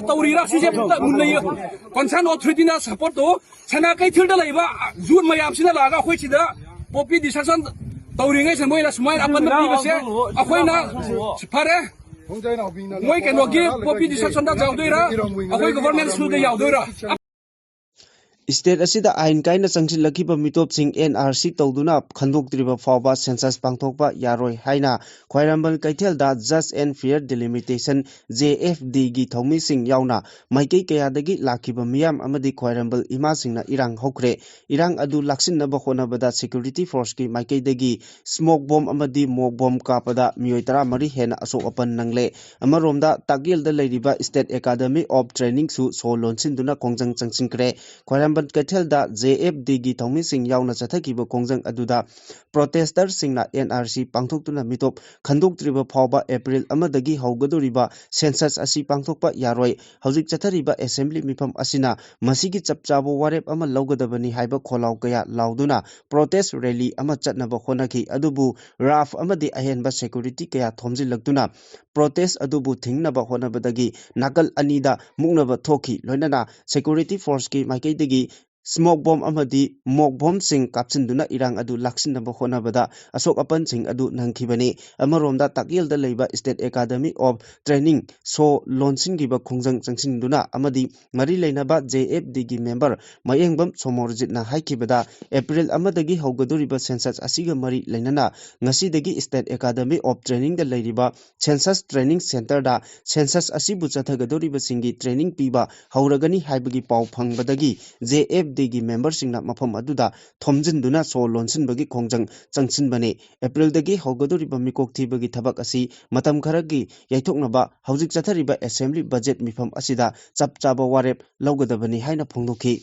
ꯇꯧꯔꯤꯔꯥ, ꯁꯤꯁꯦ ꯑꯝꯇ ꯃꯨꯟꯅ ꯌꯦꯡꯉꯨ꯫ ꯀꯟꯁꯔꯟ ꯑꯣꯊꯣꯔꯤꯇꯤꯅ ꯁꯄꯣꯔꯠ ꯇꯧ꯫ ꯁꯅꯥ ꯀꯩꯊꯦꯜꯗ ꯂꯩꯕ ꯌꯨꯠ ꯃꯌꯥꯝꯁꯤꯅ ꯂꯥꯛꯑꯒ ꯑꯩꯈꯣꯏ ꯁꯤꯗ ꯄꯣꯄꯤ ꯗꯤꯁꯇ꯭ꯔꯛꯁꯟ ꯇꯧꯔꯤꯉꯩꯁꯤꯗ ꯃꯣꯏꯅ ꯁꯨꯃꯥꯏꯅ ꯑꯄꯟꯕ ꯄꯤꯕꯁꯦ ꯑꯩꯈꯣꯏꯅ ꯐꯔꯦ꯫ ꯃꯣꯏ ꯀꯩꯅꯣꯒꯤ ꯄꯣꯄꯤ ꯗꯤꯁꯇ꯭ꯔꯛꯁꯟꯗ ꯌꯥꯎꯗꯣꯏꯔꯥ, ꯑꯩꯈꯣꯏ ꯒꯣꯚꯔꯟꯃꯦꯟꯠ ꯁ꯭ꯀꯨꯜꯗ ꯌꯥꯎꯗꯣꯏꯔꯥ? ꯁ꯭ꯇꯦꯠ ꯑꯁꯤꯗ ꯑꯥꯏꯟ ꯀꯥꯏꯅ ꯆꯪꯁꯤꯜꯂꯛꯈꯤꯕ ꯃꯤꯇꯣꯞꯁꯤꯡ ꯑꯦꯟ ꯑꯥꯔ ꯁꯤ ꯇꯧꯗꯨꯅ ꯈꯟꯗꯣꯛꯇ꯭ꯔꯤꯕ ꯐꯥꯎꯕ ꯁꯦꯟꯁꯁ ꯄꯥꯡꯊꯣꯛꯄ ꯌꯥꯔꯣꯏ ꯍꯥꯏꯅ ꯈ꯭ꯋꯥꯏꯔꯝꯕꯟ ꯀꯩꯊꯦꯜꯗ just and fair delimitation, J F ꯗꯤꯒꯤ ꯊꯧꯃꯤꯁꯤꯡ ꯌꯥꯎꯅ ꯃꯥꯏꯀꯩ ꯀꯌꯥꯗꯒꯤ ꯂꯥꯛꯈꯤꯕ ꯃꯤꯌꯥꯝ ꯑꯃꯗꯤ ꯈ꯭ꯋꯥꯏꯔꯝꯕꯟ ꯏꯃꯥꯁꯤꯡꯅ ꯏꯔꯥꯡ ꯍꯧꯈ꯭ꯔꯦ꯫ ꯏꯔꯥꯡ ꯑꯗꯨ ꯂꯥꯛꯁꯤꯟꯅꯕ ꯍꯣꯠꯅꯕꯗ ꯁꯦꯀ꯭ꯌꯨꯔꯤꯇꯤ ꯐꯣꯔꯁꯀꯤ ꯃꯥꯏꯀꯩꯗꯒꯤ ꯁ꯭ꯃꯣꯛ ꯕꯣꯝ ꯑꯃꯗꯤ ꯃꯣꯛ ꯕꯣꯝ ꯀꯥꯞꯄꯗ ꯃꯤꯑꯣꯏ ꯇꯔꯥꯃꯔꯤ ꯍꯦꯟꯅ ꯑꯁꯣꯛ ꯑꯄꯟ ꯅꯪꯂꯦ꯫ ꯑꯃꯔꯣꯝꯗ, ꯇꯥꯛꯌꯦꯜꯗ ꯂꯩꯔꯤꯕ ꯁ꯭ꯇꯦꯠ ꯑꯦꯀꯥꯗꯃꯤ ꯑꯣꯐ ꯇ꯭ꯔꯦꯅꯤꯡꯁꯨ ꯁꯣ ꯂꯣꯟꯁꯤꯟꯗꯨꯅ ꯈꯣꯡꯖꯪ ꯆꯪꯁꯤꯟꯈ꯭ꯔꯦ꯫ ꯈ꯭ꯋꯥꯏꯔꯝꯕꯟ ꯀꯩꯊꯦꯜꯗ ꯖꯦ ꯑꯦꯐ ꯗꯤꯒꯤ ꯊꯧꯃꯤꯁꯤꯡ ꯌꯥꯎꯅ ꯆꯠꯊꯈꯤꯕ ꯈꯣꯡꯖꯪ ꯑꯗꯨꯗ ꯄ꯭ꯔꯣꯇꯦꯁꯇꯔꯁꯤꯡꯅ ꯑꯦꯟ ꯑꯥꯔ ꯁꯤ ꯄꯥꯡꯊꯣꯛꯇꯨꯅ ꯃꯤꯇꯣꯞ ꯈꯟꯗꯣꯛꯇ꯭ꯔꯤꯕ ꯐꯥꯎꯕ ꯑꯦꯄ꯭ꯔꯤꯜ ꯑꯃꯗꯒꯤ ꯍꯧꯒꯗꯧꯔꯤꯕ ꯁꯦꯟꯁꯁ ꯑꯁꯤ ꯄꯥꯡꯊꯣꯛꯄ ꯌꯥꯔꯣꯏ꯫ ꯍꯧꯖꯤꯛ ꯆꯠꯊꯔꯤꯕ ꯑꯦꯁꯦꯝꯕ꯭ꯂꯤ ꯃꯤꯐꯝ ꯑꯁꯤꯅ ꯃꯁꯤꯒꯤ ꯆꯞ ꯆꯥꯕ ꯋꯥꯔꯦꯞ ꯑꯃ ꯂꯧꯒꯗꯕꯅꯤ ꯍꯥꯏꯕ ꯈꯣꯜꯂꯥꯎ ꯀꯌꯥ ꯂꯥꯎꯗꯨꯅ ꯄ꯭ꯔꯣꯇꯦꯁ ꯔꯦꯂꯤ ꯑꯃ ꯆꯠꯅꯕ ꯍꯣꯠꯅꯈꯤ꯫ ꯑꯗꯨꯕꯨ ꯔꯥꯐ ꯑꯃꯗꯤ ꯑꯍꯦꯟꯕ ꯁꯦꯀ꯭ꯌꯨꯔꯤꯇꯤ ꯀꯌꯥ ꯊꯣꯝꯖꯤꯜꯂꯛꯇꯨꯅ ꯄ꯭ꯔꯣꯇꯦꯁ ꯑꯗꯨꯕꯨ ꯊꯤꯡꯅꯕ ꯍꯣꯠꯅꯕꯗꯒꯤ ꯅꯥꯀꯜ ꯑꯅꯤꯗ ꯃꯨꯛꯅꯕ ꯊꯣꯛꯈꯤ꯫ ꯂꯣꯏꯅꯅ ꯁꯦꯀ꯭ꯌꯨꯔꯤꯇꯤ ꯐꯣꯔꯁꯀꯤ ꯃꯥꯏꯀꯩꯗꯒꯤ ꯁ꯭ꯃꯣꯛ ꯕꯣꯝ ꯑꯃꯗꯤ ꯃꯣꯛ ꯕꯣꯝꯁꯤꯡ ꯀꯥꯞꯁꯤꯟꯗꯨꯅ ꯏꯔꯥꯡ ꯑꯗꯨ ꯂꯥꯛꯁꯤꯟꯅꯕ ꯍꯣꯠꯅꯕꯗ ꯑꯁꯣꯛ ꯑꯄꯟꯁꯤꯡ ꯑꯗꯨ ꯅꯪꯈꯤꯕꯅꯤ꯫ ꯑꯃꯔꯣꯝꯗ, ꯇꯥꯛꯌꯦꯜꯗ ꯂꯩꯕ ꯁ꯭ꯇꯦꯠ ꯑꯦꯀꯥꯗꯃꯤ ꯑꯣꯐ ꯇ꯭ꯔꯦꯅꯤꯡ ꯁꯣ ꯂꯣꯟꯁꯤꯟꯈꯤꯕ ꯈꯣꯡꯖꯪ ꯆꯪꯁꯤꯟꯗꯨꯅ ꯑꯃꯗꯤ ꯃꯔꯤ ꯂꯩꯅꯕ ꯖꯦ ꯑꯦꯐ ꯗꯤꯒꯤ ꯃꯦꯝꯕꯔ ꯃꯌꯦꯡꯕꯝ ꯁꯣꯃꯣꯔꯖꯤꯠꯅ ꯍꯥꯏꯈꯤꯕꯗ, ꯑꯦꯄ꯭ꯔꯤꯜ ꯑꯃꯗꯒꯤ ꯍꯧꯒꯗꯧꯔꯤꯕ ꯁꯦꯟꯁꯁ ꯑꯁꯤꯒ ꯃꯔꯤ ꯂꯩꯅꯅ ꯉꯁꯤꯗꯒꯤ ꯁ꯭ꯇꯦꯠ ꯑꯦꯀꯥꯗꯃꯤ ꯑꯣꯐ ꯇ꯭ꯔꯦꯅꯤꯡꯗ ꯂꯩꯔꯤꯕ ꯁꯦꯟꯁꯁ ꯇ꯭ꯔꯦꯅꯤꯡ ꯁꯦꯟꯇꯔꯗ ꯁꯦꯟꯁꯁ ꯑꯁꯤꯕꯨ ꯆꯠꯊꯒꯗꯧꯔꯤꯕꯁꯤꯡꯒꯤ ꯇ꯭ꯔꯦꯅꯤꯡ ꯄꯤꯕ ꯍꯧꯔꯒꯅꯤ ꯍꯥꯏꯕꯒꯤ ꯄꯥꯎ ꯐꯪꯕꯗꯒꯤ ꯖꯦ ꯑꯦꯐ ꯗꯤꯒꯤ ꯃꯦꯝꯕꯔꯁꯤꯡꯅ ꯃꯐꯝ ꯑꯗꯨꯗ ꯊꯣꯝꯖꯤꯟꯗꯨꯅ ꯁꯣ ꯂꯣꯟꯁꯤꯟꯕꯒꯤ ꯈꯣꯡꯖꯪ ꯆꯪꯁꯤꯟꯕꯅꯤ꯫ ꯑꯦꯄ꯭ꯔꯤꯜꯗꯒꯤ ꯍꯧꯒꯗꯧꯔꯤꯕ ꯃꯤꯀꯣꯛ ꯊꯤꯕꯒꯤ ꯊꯕꯛ ꯑꯁꯤ ꯃꯇꯝ ꯈꯔꯒꯤ ꯌꯩꯊꯣꯛꯅꯕ ꯍꯧꯖꯤꯛ ꯆꯠꯊꯔꯤꯕ ꯑꯦꯁꯦꯝꯕ꯭ꯂꯤ ꯕꯖꯦꯠ ꯃꯤꯐꯝ ꯑꯁꯤꯗ ꯆꯞ ꯆꯥꯕ ꯋꯥꯔꯦꯞ ꯂꯧꯒꯗꯕꯅꯤ ꯍꯥꯏꯅ ꯐꯣꯡꯗꯣꯛꯈꯤ꯫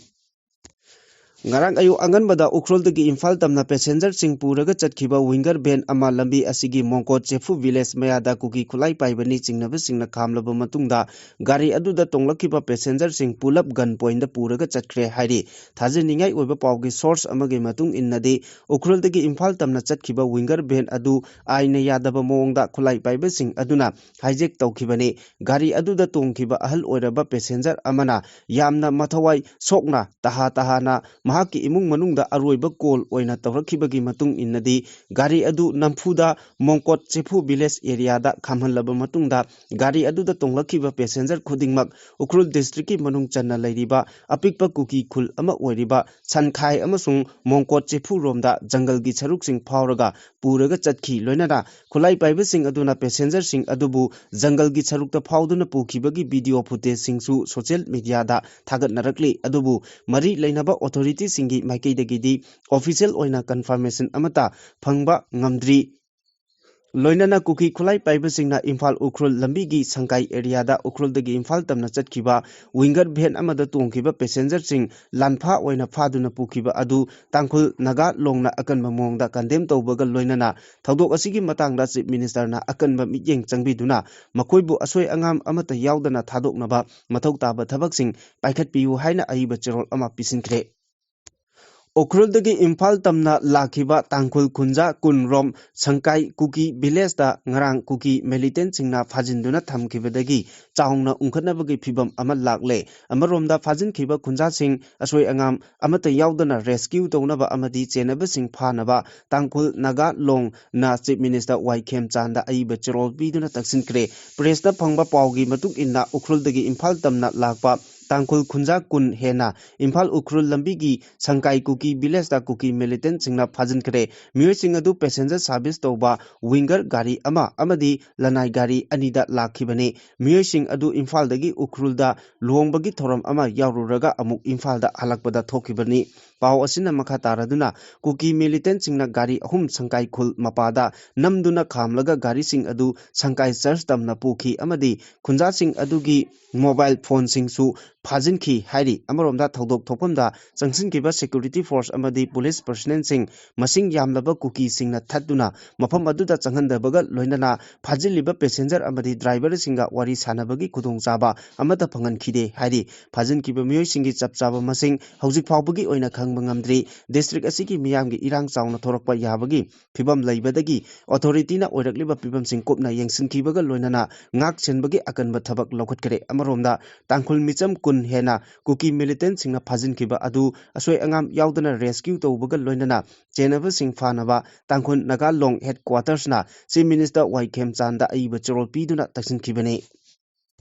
ꯉꯔꯥꯡ ꯑꯌꯨꯛ ꯑꯉꯟꯕꯗ ꯎꯈ꯭ꯔꯨꯜꯗꯒꯤ ꯏꯝꯐꯥꯜ ꯇꯝꯅ ꯄꯦꯁꯦꯟꯖꯔꯁꯤꯡ ꯄꯨꯔꯒ ꯆꯠꯈꯤꯕ ꯋꯤꯡꯒꯔ ꯚꯦꯟ ꯑꯃ ꯂꯝꯕꯤ ꯑꯁꯤꯒꯤ ꯃꯣꯡꯀꯣꯠ ꯆꯦꯐꯨ ꯚꯤꯂꯦꯖ ꯃꯌꯥꯗ ꯀꯨꯀꯤ ꯈꯨꯠꯂꯥꯏ ꯄꯥꯏꯕꯅꯤ ꯆꯤꯡꯅꯕꯁꯤꯡꯅ ꯈꯥꯝꯂꯕ ꯃꯇꯨꯡꯗ ꯒꯥꯔꯤ ꯑꯗꯨꯗ ꯇꯣꯡꯂꯛꯈꯤꯕ ꯄꯦꯁꯦꯟꯖꯔꯁꯤꯡ ꯄꯨꯂꯞ ꯒꯟ ꯄꯣꯏꯟꯗ ꯄꯨꯔꯒ ꯆꯠꯈ꯭ꯔꯦ ꯍꯥꯏꯔꯤ꯫ ꯊꯥꯖꯅꯤꯡꯉꯥꯏ ꯑꯣꯏꯕ ꯄꯥꯎꯒꯤ ꯁꯣꯔꯁ ꯑꯃꯒꯤ ꯃꯇꯨꯡ ꯏꯟꯅꯗꯤ ꯎꯈ꯭ꯔꯨꯜꯗꯒꯤ ꯏꯝꯐꯥꯜ ꯇꯝꯅ ꯆꯠꯈꯤꯕ ꯋꯤꯡꯒꯔ ꯚꯦꯟ ꯑꯗꯨ ꯑꯥꯏꯟꯅ ꯌꯥꯗꯕ ꯃꯑꯣꯡꯗ ꯈꯨꯠꯂꯥꯏ ꯄꯥꯏꯕꯁꯤꯡ ꯑꯗꯨꯅ ꯍꯥꯏꯖꯦꯛ ꯇꯧꯈꯤꯕꯅꯤ꯫ ꯒꯥꯔꯤ ꯑꯗꯨꯗ ꯇꯣꯡꯈꯤꯕ ꯑꯍꯜ ꯑꯣꯏꯔꯕ ꯄꯦꯁꯦꯟꯖꯔ ꯑꯃꯅ ꯌꯥꯝꯅ ꯃꯊꯋꯥꯏ ꯁꯣꯛꯅ ꯇꯍꯥ ꯇꯍꯥꯅ ꯃꯍꯥꯛꯀꯤ ꯏꯃꯨꯡ ꯃꯅꯨꯡꯗ ꯑꯔꯣꯏꯕ ꯀꯣꯜ ꯑꯣꯏꯅ ꯇꯧꯔꯛꯈꯤꯕꯒꯤ ꯃꯇꯨꯡ ꯏꯟꯅꯗꯤ ꯒꯥꯔꯤ ꯑꯗꯨ ꯅꯝꯐꯨꯗ ꯃꯣꯡꯀꯣꯠ ꯆꯦꯐꯨ ꯚꯤꯂꯦꯖ ꯑꯦꯔꯤꯌꯥꯗ ꯈꯥꯝꯍꯜꯂꯕ ꯃꯇꯨꯡꯗ ꯒꯥꯔꯤ ꯑꯗꯨꯗ ꯇꯣꯡꯂꯛꯈꯤꯕ ꯄꯦꯁꯦꯟꯖꯔ ꯈꯨꯗꯤꯡꯃꯛ ꯎꯈ꯭ꯔꯨꯜ ꯗꯤꯁꯇ꯭ꯔꯤꯛꯀꯤ ꯃꯅꯨꯡ ꯆꯟꯅ ꯂꯩꯔꯤꯕ ꯑꯄꯤꯛꯄ ꯀꯨꯀꯤ ꯈꯨꯜ ꯑꯃ ꯑꯣꯏꯔꯤꯕ ꯁꯟꯈꯥꯏ ꯑꯃꯁꯨꯡ ꯃꯣꯡꯀꯣꯠ ꯆꯦꯐꯨꯔꯣꯝꯗ ꯖꯪꯒꯜꯒꯤ ꯁꯔꯨꯛꯁꯤꯡ ꯐꯥꯎꯔꯒ ꯄꯨꯔꯒ ꯆꯠꯈꯤ꯫ ꯂꯣꯏꯅꯅ ꯈꯨꯠꯂꯥꯏ ꯄꯥꯏꯕꯁꯤꯡ ꯑꯗꯨꯅ ꯄꯦꯁꯦꯟꯖꯔꯁꯤꯡ ꯑꯗꯨꯕꯨ ꯖꯪꯒꯜꯒꯤ ꯁꯔꯨꯛꯇ ꯐꯥꯎꯗꯨꯅ ꯄꯨꯈꯤꯕꯒꯤ ꯚꯤꯗꯤꯑꯣ ꯐꯨꯇꯦꯖꯁꯤꯡꯁꯨ ꯁꯣꯁꯤꯌꯦꯜ ꯃꯤꯗꯤꯌꯥꯗ ꯊꯥꯒꯠꯅꯔꯛꯂꯤ꯫ ꯑꯗꯨꯕꯨ ꯃꯔꯤ ꯂꯩꯅꯕ ꯑꯣꯊꯣꯔꯤꯇꯤꯁꯤꯡꯒꯤ ꯃꯥꯏꯀꯩꯗꯒꯤꯗꯤ ꯑꯣꯐꯤꯁꯤꯌꯦꯜ ꯑꯣꯏꯅ ꯀꯟꯐꯥꯔꯃꯦꯁꯟ ꯑꯃꯠꯇ ꯐꯪꯕ ꯉꯝꯗ꯭ꯔꯤ꯫ ꯂꯣꯏꯅꯅ ꯀꯨꯀꯤ ꯈꯨꯠꯂꯥꯏ ꯄꯥꯏꯕꯁꯤꯡꯅ ꯏꯝꯐꯥꯜ ꯎꯈ꯭ꯔꯨꯜ ꯂꯝꯕꯤꯒꯤ ꯁꯪꯀꯥꯏ ꯑꯦꯔꯤꯌꯥꯗ ꯎꯈ꯭ꯔꯨꯜꯗꯒꯤ ꯏꯝꯐꯥꯜ ꯇꯝꯅ ꯆꯠꯈꯤꯕ ꯋꯤꯡꯒꯔ ꯚꯦꯟ ꯑꯃꯗ ꯇꯣꯡꯈꯤꯕ ꯄꯦꯁꯦꯟꯖꯔꯁꯤꯡ ꯂꯥꯟꯐꯥ ꯑꯣꯏꯅ ꯐꯥꯗꯨꯅ ꯄꯨꯈꯤꯕ ꯑꯗꯨ ꯇꯥꯡꯈꯨꯜ ꯅꯥꯒꯥ ꯂꯣꯡꯅ ꯑꯀꯟꯕ ꯃꯑꯣꯡꯗ ꯀꯟꯗꯦꯝ ꯇꯧꯕꯒ ꯂꯣꯏꯅꯅ ꯊꯧꯗꯣꯛ ꯑꯁꯤꯒꯤ ꯃꯇꯥꯡꯗ ꯆꯤꯐ ꯃꯤꯅꯤꯁꯇꯔꯅ ꯑꯀꯟꯕ ꯃꯤꯠꯌꯦꯡ ꯆꯪꯕꯤꯗꯨꯅ ꯃꯈꯣꯏꯕꯨ ꯑꯁꯣꯏ ꯑꯉꯥꯝ ꯑꯃꯠꯇ ꯌꯥꯎꯗꯅ ꯊꯥꯗꯣꯛꯅꯕ ꯃꯊꯧ ꯇꯥꯕ ꯊꯕꯛꯁꯤꯡ ꯄꯥꯏꯈꯠꯄꯤꯌꯨ ꯍꯥꯏꯅ ꯑꯏꯕ ꯆꯦꯔꯣꯜ ꯑꯃ ꯄꯤꯁꯤꯟꯈ꯭ꯔꯦ꯫ ꯎꯈ꯭ꯔꯨꯜꯗꯒꯤ ꯏꯝꯐꯥꯜ ꯇꯝꯅ ꯂꯥꯛꯈꯤꯕ ꯇꯥꯡꯈꯨꯜ ꯈꯨꯟꯖꯥ ꯀꯨꯟ ꯔꯣꯝ ꯁꯪꯀꯥꯏ ꯀꯨꯀꯤ ꯚꯤꯂꯦꯖꯇ ꯉꯔꯥꯡ ꯀꯨꯀꯤ ꯃꯤꯂꯤꯇꯦꯟꯠꯁꯤꯡꯅ ꯐꯥꯖꯤꯟꯗꯨꯅ ꯊꯝꯈꯤꯕꯗꯒꯤ ꯆꯥꯎꯅ ꯎꯪꯈꯠꯅꯕꯒꯤ ꯐꯤꯚꯝ ꯑꯃ ꯂꯥꯛꯂꯦ꯫ ꯑꯃꯔꯣꯝꯗ ꯐꯥꯖꯤꯟꯈꯤꯕ ꯈꯨꯟꯖꯥꯁꯤꯡ ꯑꯁꯣꯏ ꯑꯉꯥꯝ ꯑꯃꯠꯇ ꯌꯥꯎꯗꯅ ꯔꯦꯁꯀ꯭ꯌꯨ ꯇꯧꯅꯕ ꯑꯃꯗꯤ ꯆꯦꯟꯅꯕꯁꯤꯡ ꯐꯥꯅꯕ ꯇꯥꯡꯈꯨꯜ ꯅꯥꯒꯥ ꯂꯣꯡꯅ ꯆꯤꯐ ꯃꯤꯅꯤꯁꯇꯔ ꯋꯥꯏ ꯈꯦꯝꯆꯥꯟꯗ ꯑꯏꯕ ꯆꯦꯔꯣꯜ ꯄꯤꯗꯨꯅ ꯇꯛꯁꯤꯟꯈ꯭ꯔꯦ꯫ ꯄ꯭ꯔꯦꯁꯇ ꯐꯪꯕ ꯄꯥꯎꯒꯤ ꯃꯇꯨꯡ ꯏꯟꯅ ꯎꯈ꯭ꯔꯨꯜꯗꯒꯤ ꯏꯝꯐꯥꯜ ꯇꯝꯅ ꯂꯥꯛꯄ ꯇꯥꯡꯈꯨꯜ ꯈꯨꯟꯖꯥ ꯀꯨꯟ ꯍꯦꯟꯅ ꯏꯝꯐꯥꯜ ꯎꯈ꯭ꯔꯨꯜ ꯂꯝꯕꯤꯒꯤ ꯁꯪꯀꯥꯏ ꯀꯨꯀꯤ ꯚꯤꯂꯦꯖꯇ ꯀꯨꯀꯤ ꯃꯤꯂꯤꯇꯦꯟꯠꯁꯤꯡꯅ ꯐꯥꯖꯤꯟꯈ꯭ꯔꯦ꯫ ꯃꯤꯑꯣꯏꯁꯤꯡ ꯑꯗꯨ ꯄꯦꯁꯦꯟꯖꯔ ꯁꯥꯔꯚꯤꯁ ꯇꯧꯕ ꯋꯤꯡꯒꯔ ꯒꯥꯔꯤ ꯑꯃ ꯑꯃꯗꯤ ꯂꯅꯥꯏ ꯒꯥꯔꯤ ꯑꯅꯤꯗ ꯂꯥꯛꯈꯤꯕꯅꯤ꯫ ꯃꯤꯑꯣꯏꯁꯤꯡ ꯑꯗꯨ ꯏꯝꯐꯥꯜꯗꯒꯤ ꯎꯈ꯭ꯔꯨꯜꯗ ꯂꯨꯍꯣꯡꯕꯒꯤ ꯊꯧꯔꯝ ꯑꯃ ꯌꯥꯎꯔꯨꯔꯒ ꯑꯃꯨꯛ ꯏꯝꯐꯥꯜꯗ ꯍꯜꯂꯛꯄꯗ ꯊꯣꯛꯈꯤꯕꯅꯤ꯫ ꯄꯥꯎ ꯑꯁꯤꯅ ꯃꯈꯥ ꯇꯥꯔꯗꯨꯅ ꯀꯨꯀꯤ ꯃꯤꯂꯤꯇꯦꯟꯠꯁꯤꯡꯅ ꯒꯥꯔꯤ ꯑꯍꯨꯝ ꯁꯪꯀꯥꯏ ꯈꯨꯜ ꯃꯄꯥꯗ ꯅꯝꯗꯨꯅ ꯈꯥꯝꯂꯒ ꯒꯥꯔꯤꯁꯤꯡ ꯑꯗꯨ ꯁꯪꯀꯥꯏ ꯆꯔꯆ ꯇꯝꯅ ꯄꯨꯈꯤ ꯑꯃꯗꯤ ꯈꯨꯟꯖꯥꯁꯤꯡ ꯑꯗꯨꯒꯤ ꯃꯣꯕꯥꯏꯜ ꯐꯣꯟꯁꯤꯡꯁꯨ ꯐꯥꯖꯤꯟꯈꯤ ꯍꯥꯏꯔꯤ꯫ ꯑꯃꯔꯣꯝꯗ ꯊꯧꯗꯣꯛ ꯊꯣꯛꯐꯝꯗ ꯆꯪꯁꯤꯟꯈꯤꯕ security force ꯑꯃꯗꯤ police personnelꯁꯤꯡ ꯃꯁꯤꯡ ꯌꯥꯝꯂꯕ ꯀꯨꯀꯤꯁꯤꯡꯅ ꯊꯠꯇꯨꯅ ꯃꯐꯝ ꯑꯗꯨꯗ ꯆꯪꯍꯟꯗꯕꯒ ꯂꯣꯏꯅꯅ ꯐꯥꯖꯤꯜꯂꯤꯕ passenger ꯑꯃꯗꯤ driverꯁꯤꯡꯒ ꯋꯥꯔꯤ ꯁꯥꯟꯅꯕꯒꯤ ꯈꯨꯗꯣꯡꯆꯥꯕ ꯑꯃꯠꯇ ꯐꯪꯍꯟꯈꯤꯗꯦ ꯍꯥꯏꯔꯤ꯫ ꯐꯥꯖꯤꯟꯈꯤꯕ ꯃꯤꯑꯣꯏꯁꯤꯡꯒꯤ ꯆꯞ ꯆꯥꯕ ꯃꯁꯤꯡ ꯍꯧꯖꯤꯛ ꯐꯥꯎꯕꯒꯤ ꯑꯣꯏꯅ ꯈꯪꯕ ꯉꯝꯗ꯭ꯔꯤ꯫ District ꯑꯁꯤꯒꯤ ꯃꯤꯌꯥꯝꯒꯤ ꯏꯔꯥꯡ ꯆꯥꯎꯅ ꯊꯣꯔꯛꯄ ꯌꯥꯕꯒꯤ ꯐꯤꯕꯝ ꯂꯩꯕꯗꯒꯤ authorityꯅ ꯑꯣꯏꯔꯛꯂꯤꯕ ꯐꯤꯕꯝꯁꯤꯡ ꯀꯨꯞꯅ ꯌꯦꯡꯁꯤꯟꯈꯤꯕꯒ ꯂꯣꯏꯅꯅ ꯉꯥꯛ ꯁꯦꯟꯕꯒꯤ ꯑꯀꯟꯕ ꯊꯕꯛ ꯂꯧꯈꯠꯈ꯭ꯔꯦ꯫ ꯑꯃꯔꯣꯝꯗ ꯇꯥꯡꯈꯨꯜ ꯃꯤꯆꯝ ꯀꯨꯟ ꯍꯦꯟꯅ ꯀꯨꯀꯤ militantꯁꯤꯡꯅ ꯐꯥꯖꯤꯟꯈꯤꯕ ꯑꯗꯨ ꯑꯁꯣꯏ ꯑꯉꯥꯝ ꯌꯥꯎꯗꯅ rescue ꯇꯧꯕꯒ ꯂꯣꯏꯅꯅ ꯆꯦꯟꯅꯕꯁꯤꯡ ꯐꯥꯅꯕ ꯇꯥꯡꯈꯨꯜ ꯅꯥꯒꯥ ꯂꯣꯡ headquartersꯅ Chief Minister ꯋꯥꯏ ꯈꯦꯝꯆꯥꯟꯗ ꯑꯏꯕ ꯆꯦꯔꯣꯜ ꯄꯤꯗꯨꯅ ꯇꯛꯁꯤꯟꯈꯤꯕꯅꯤ꯫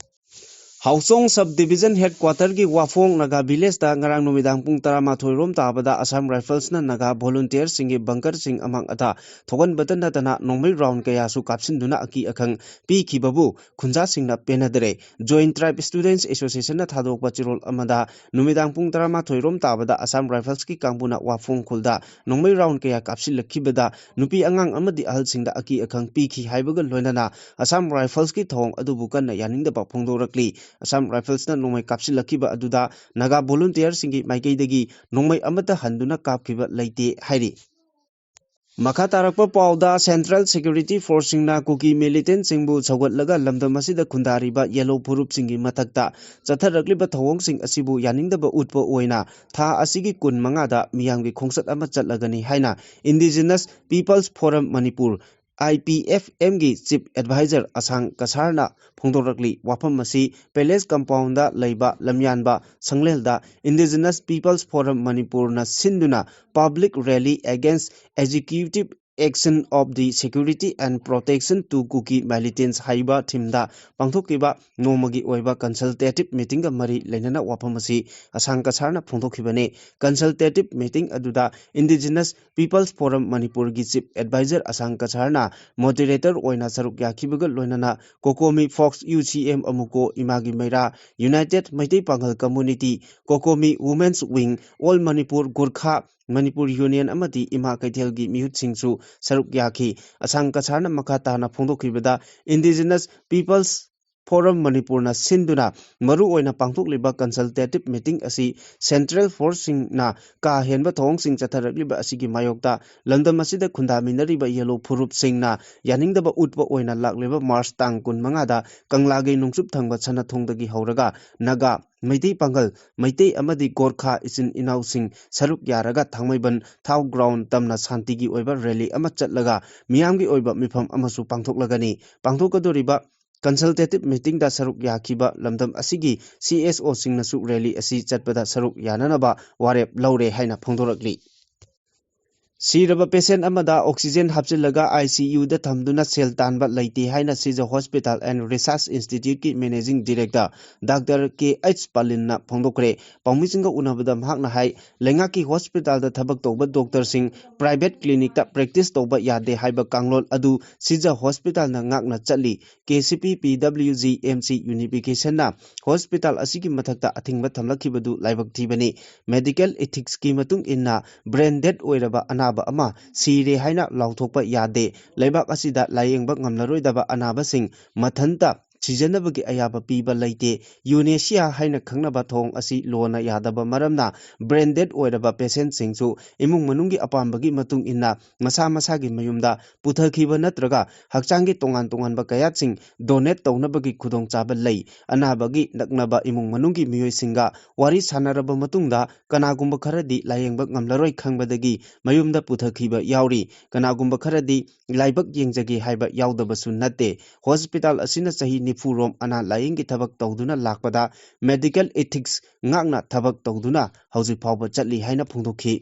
ꯍꯥꯎꯆꯣꯡ sub division headquarterꯒꯤ ꯋꯥꯐꯣꯡ ꯅꯥꯒꯥ villageꯇ ꯉꯔꯥꯡ ꯅꯨꯃꯤꯗꯥꯡ ꯄꯨꯡ ꯇꯔꯥꯃꯥꯊꯣꯏ ꯔꯣꯝ ꯇꯥꯕꯗ Assam Riflesꯅ ꯅꯥꯒꯥ volunteerꯁꯤꯡꯒꯤ bunkerꯁꯤꯡ ꯑꯃꯥꯡ ꯑꯇꯥ ꯊꯣꯛꯍꯟꯕꯇ ꯅꯠꯇꯅ ꯅꯣꯡꯃꯩ round ꯀꯌꯥꯁꯨ ꯀꯥꯞꯁꯤꯟꯗꯨꯅ ꯑꯀꯤ ꯑꯈꯪ ꯄꯤꯈꯤꯕꯕꯨ ꯈꯨꯟꯖꯥꯁꯤꯡꯅ ꯄꯦꯟꯅꯗꯔꯦ꯫ Joint Tribe Students Associationꯅ ꯊꯥꯗꯣꯛꯄ ꯆꯦꯔꯣꯜ ꯑꯃꯗ ꯅꯨꯃꯤꯗꯥꯡ ꯄꯨꯡ ꯇꯔꯥꯃꯥꯊꯣꯏ ꯔꯣꯝ ꯇꯥꯕꯗ Assam Riflesꯀꯤ ꯀꯥꯡꯕꯨꯅ ꯋꯥꯐꯣꯡ ꯈꯨꯜꯗ ꯅꯣꯡꯃꯩ round ꯀꯌꯥ ꯀꯥꯞꯁꯤꯜꯂꯛꯈꯤꯕꯗ ꯅꯨꯄꯤ ꯑꯉꯥꯡ ꯑꯃꯗꯤ ꯑꯍꯜꯁꯤꯡꯗ ꯑꯀꯤ ꯑꯈꯪ ꯄꯤꯈꯤ ꯍꯥꯏꯕꯒ ꯂꯣꯏꯅꯅ Assam Riflesꯀꯤ ꯊꯧꯑꯣꯡ ꯑꯗꯨꯕꯨ ꯀꯟꯅ ꯌꯥꯅꯤꯡꯗꯕ ꯐꯣꯡꯗꯣꯔꯛꯂꯤ꯫ Assam Riflesꯅ ꯅꯣꯡꯃꯩ ꯀꯥꯞꯁꯤꯜꯂꯛꯈꯤꯕ ꯑꯗꯨꯗ ꯅꯥꯒꯥ volunteerꯁꯤꯡꯒꯤ ꯃꯥꯏꯀꯩꯗꯒꯤ ꯅꯣꯡꯃꯩ ꯑꯃꯠꯇ ꯍꯟꯗꯨꯅ ꯀꯥꯞꯈꯤꯕ ꯂꯩꯇꯦ ꯍꯥꯏꯔꯤ꯫ ꯃꯈꯥ ꯇꯥꯔꯛꯄ ꯄꯥꯎꯗ Central Security Forceꯁꯤꯡꯅ ꯀꯨꯀꯤ militantꯁꯤꯡꯕꯨ ꯁꯧꯒꯠꯂꯒ ꯂꯝꯗꯝ ꯑꯁꯤꯗ ꯈꯨꯟꯗꯥꯔꯤꯕ yellow ꯐꯨꯔꯨꯞꯁꯤꯡꯒꯤ ꯃꯊꯛꯇ ꯆꯠꯊꯔꯛꯂꯤꯕ ꯊꯧꯑꯣꯡꯁꯤꯡ ꯑꯁꯤꯕꯨ ꯌꯥꯅꯤꯡꯗꯕ ꯎꯠꯄ ꯑꯣꯏꯅ ꯊꯥ ꯑꯁꯤꯒꯤ ꯀꯨꯟ ꯃꯉꯥꯗ ꯃꯤꯌꯥꯝꯒꯤ ꯈꯣꯡꯆꯠ ꯑꯃ ꯆꯠꯂꯒꯅꯤ ꯍꯥꯏꯅ Indigenous People's Forum Manipur, I P F Mꯒꯤ Chief Advisor ꯑꯁꯥꯡ ꯀꯁꯥꯔꯅ ꯐꯣꯡꯗꯣꯔꯛꯂꯤ꯫ ꯋꯥꯐꯝ ꯑꯁꯤ Palace Compoundꯗ ꯂꯩꯕ ꯂꯝꯌꯥꯟꯕ ꯁꯪꯂꯦꯜꯗ Indigenous People's Forum Manipurꯅ ꯁꯤꯟꯗꯨꯅ Public Rally Against Executive Action of the Security and Protection to Kuki Militants ꯍꯥꯏꯕ themeꯗ ꯄꯥꯡꯊꯣꯛꯈꯤꯕ ꯅꯣꯡꯃꯒꯤ ꯑꯣꯏꯕ consultative meetingꯒ ꯃꯔꯤ ꯂꯩꯅꯅ ꯋꯥꯐꯝ ꯑꯁꯤ ꯑꯁꯥꯡ ꯀꯁꯥꯔꯅ ꯐꯣꯡꯗꯣꯛꯈꯤꯕꯅꯤ꯫ Consultative meeting ꯑꯗꯨꯗ Indigenous People's Forum ꯃꯅꯤꯄꯨꯔꯒꯤ Chief Advisor ꯑꯁꯥꯡ ꯀꯁꯥꯔꯅ moderator ꯑꯣꯏꯅ ꯁꯔꯨꯛ ꯌꯥꯈꯤꯕꯒ ꯂꯣꯏꯅꯅ COCOMI, FOX, U C M, AMUCO, ꯏꯃꯥꯒꯤ ꯃꯩꯔꯥ, United ꯃꯩꯇꯩ ꯄꯥꯉꯜ Community, COCOMI Women's Wing, All Manipur Gorkha, Manipur Union ꯑꯃꯗꯤ ꯏꯃꯥ ꯀꯩꯊꯦꯜꯒꯤ ꯃꯤꯍꯨꯠꯁꯤꯡꯁꯨ ꯁꯔꯨꯛ ꯌꯥꯈꯤ꯫ ꯑꯁꯥꯡ ꯀꯁꯥꯔꯅ ꯃꯈꯥ ꯇꯥꯅ ꯐꯣꯡꯗꯣꯛꯈꯤꯕꯗ, Indigenous People's Forum ꯃꯅꯤꯄꯨꯔꯅ ꯁꯤꯟꯗꯨꯅ ꯃꯔꯨꯑꯣꯏꯅ ꯄꯥꯡꯊꯣꯛꯂꯤꯕ consultative meeting ꯑꯁꯤ central forceꯁꯤꯡꯅ ꯀꯥ ꯍꯦꯟꯕ ꯊꯧꯑꯣꯡꯁꯤꯡ ꯆꯠꯊꯔꯛꯂꯤꯕ ꯑꯁꯤꯒꯤ ꯃꯥꯌꯣꯛꯇ ꯂꯝꯗꯝ ꯑꯁꯤꯗ ꯈꯨꯟꯗꯥꯃꯤꯟꯅꯔꯤꯕ ꯌꯦꯜꯂꯣ ꯐꯨꯔꯨꯞꯁꯤꯡꯅ ꯌꯥꯅꯤꯡꯗꯕ ꯎꯠꯄ ꯑꯣꯏꯅ ꯂꯥꯛꯂꯤꯕ March ꯇꯥꯡ ꯀꯨꯟꯃꯉꯥꯗ ꯀꯪꯂꯥꯒꯤ ꯅꯣꯡꯆꯨꯞ ꯊꯪꯕ ꯁꯅꯥꯊꯣꯡꯗꯒꯤ ꯍꯧꯔꯒ ꯅꯥꯒꯥ, ꯃꯩꯇꯩ ꯄꯥꯉꯜ, ꯃꯩꯇꯩ ꯑꯃꯗꯤ ꯒꯣꯔꯈꯥ ꯏꯆꯤꯟ ꯏꯅꯥꯎꯁꯤꯡ ꯁꯔꯨꯛ ꯌꯥꯔꯒ ꯊꯥꯡꯃꯩꯕꯟ ꯊꯥꯎ ground ꯇꯝꯅ ꯁꯥꯟꯇꯤꯒꯤ ꯑꯣꯏꯕ rally ꯑꯃ ꯆꯠꯂꯒ ꯃꯤꯌꯥꯝꯒꯤ ꯑꯣꯏꯕ ꯃꯤꯐꯝ ꯑꯃꯁꯨ ꯄꯥꯡꯊꯣꯛꯂꯒꯅꯤ꯫ ꯄꯥꯡꯊꯣꯛꯀꯗꯧꯔꯤꯕ consultative meetingꯗ ꯁꯔꯨꯛ ꯌꯥꯈꯤꯕ ꯂꯝꯗꯝ ꯑꯁꯤꯒꯤ CSOꯁꯤꯡꯅꯁꯨ rally ꯑꯁꯤ ꯆꯠꯄꯗ ꯁꯔꯨꯛ ꯌꯥꯅꯅꯕ ꯋꯥꯔꯦꯞ ꯂꯧꯔꯦ ꯍꯥꯏꯅ ꯐꯣꯡꯗꯣꯔꯛꯂꯤ꯫ ꯁꯤꯔꯕ patient ꯑꯃꯗ oxygen ꯍꯥꯞꯆꯤꯜꯂꯒ ICUꯗ ꯊꯝꯗꯨꯅ ꯁꯦꯜ ꯇꯥꯟꯕ ꯂꯩꯇꯦ ꯍꯥꯏꯅ Sija Hospital and Research Instituteꯀꯤ managing director Doctor K H ꯄꯥꯂꯤꯟꯅ ꯐꯣꯡꯗꯣꯛꯈ꯭ꯔꯦ꯫ ꯄꯥꯎꯃꯤꯁꯤꯡꯒ ꯎꯅꯕꯗ ꯃꯍꯥꯛꯅ ꯍꯥꯏ, ꯂꯩꯉꯥꯛꯀꯤ hospitalꯗ ꯊꯕꯛ ꯇꯧꯕ doctorꯁꯤꯡ private clinicꯇ practice ꯇꯧꯕ ꯌꯥꯗꯦ ꯍꯥꯏꯕ ꯀꯥꯡꯂꯣꯟ ꯑꯗꯨ Sija Hospitalꯅ ꯉꯥꯛꯅ ꯆꯠꯂꯤ꯫ KCP, PWG, MC unificationꯅ hospital ꯑꯁꯤꯒꯤ ꯃꯊꯛꯇ ꯑꯊꯤꯡꯕ ꯊꯝꯂꯛꯈꯤꯕꯗꯨ ꯂꯥꯏꯕꯛ ꯊꯤꯕꯅꯤ꯫ Medical ethicsꯀꯤ ꯃꯇꯨꯡ ꯏꯟꯅ brain dead ꯑꯣꯏꯔꯕ ꯑꯅꯥꯕ ꯑꯃ ꯁꯤꯔꯦ ꯍꯥꯏꯅ ꯂꯥꯎꯊꯣꯛꯄ ꯌꯥꯗꯦ꯫ ꯂꯩꯕꯥꯛ ꯑꯁꯤꯗ ꯂꯥꯌꯦꯡꯕ ꯉꯝꯂꯔꯣꯏꯗꯕ ꯑꯅꯥꯕꯁꯤꯡ ꯃꯊꯟꯇ ꯁꯤꯖꯅꯕꯒꯤ ꯑꯌꯥꯕ ꯄꯤꯕ ꯂꯩꯇꯦ꯫ Euthanasia ꯍꯥꯏꯅ ꯈꯪꯅꯕ ꯊꯧꯑꯣꯡ ꯑꯁꯤ ꯂꯣꯅ ꯌꯥꯗꯕ ꯃꯔꯝꯅ brain dead ꯑꯣꯏꯔꯕ patientꯁꯤꯡꯁꯨ ꯏꯃꯨꯡ ꯃꯅꯨꯡꯒꯤ ꯑꯄꯥꯝꯕꯒꯤ ꯃꯇꯨꯡ ꯏꯟꯅ ꯃꯁꯥ ꯃꯁꯥꯒꯤ ꯃꯌꯨꯝꯗ ꯄꯨꯊꯈꯤꯕ ꯅꯠꯇ꯭ꯔꯒ ꯍꯛꯆꯥꯡꯒꯤ ꯇꯣꯉꯥꯟ ꯇꯣꯉꯥꯟꯕ ꯀꯌꯥꯠꯁꯤꯡ donate ꯇꯧꯅꯕꯒꯤ ꯈꯨꯗꯣꯡꯆꯥꯕ ꯂꯩ꯫ ꯑꯅꯥꯕꯒꯤ ꯅꯛꯅꯕ ꯏꯃꯨꯡ ꯃꯅꯨꯡꯒꯤ ꯃꯤꯑꯣꯏꯁꯤꯡꯒ ꯋꯥꯔꯤ ꯁꯥꯟꯅꯔꯕ ꯃꯇꯨꯡꯗ ꯀꯅꯥꯒꯨꯝꯕ ꯈꯔꯗꯤ ꯂꯥꯌꯦꯡꯕ ꯉꯝꯂꯔꯣꯏ ꯈꯪꯕꯗꯒꯤ ꯃꯌꯨꯝꯗ ꯄꯨꯊꯈꯤꯕ ꯌꯥꯎꯔꯤ꯫ ꯀꯅꯥꯒꯨꯝꯕ ꯈꯔꯗꯤ ꯂꯥꯏꯕꯛ ꯌꯦꯡꯖꯒꯦ ꯍꯥꯏꯕ ꯌꯥꯎꯗꯕꯁꯨ ꯅꯠꯇꯦ꯫ Hospital ꯑꯁꯤꯅ ꯆꯍꯤ ꯅꯤꯐꯨ ꯔꯣꯝ ꯑꯅꯥ ꯂꯥꯌꯦꯡꯒꯤ ꯊꯕꯛ ꯇꯧꯗꯨꯅ ꯂꯥꯛꯄꯗ medical ethics ꯉꯥꯛꯅ ꯊꯕꯛ ꯇꯧꯗꯨꯅ ꯍꯧꯖꯤꯛ ꯐꯥꯎꯕ ꯆꯠꯂꯤ ꯍꯥꯏꯅ ꯐꯣꯡꯗꯣꯛꯈꯤ꯫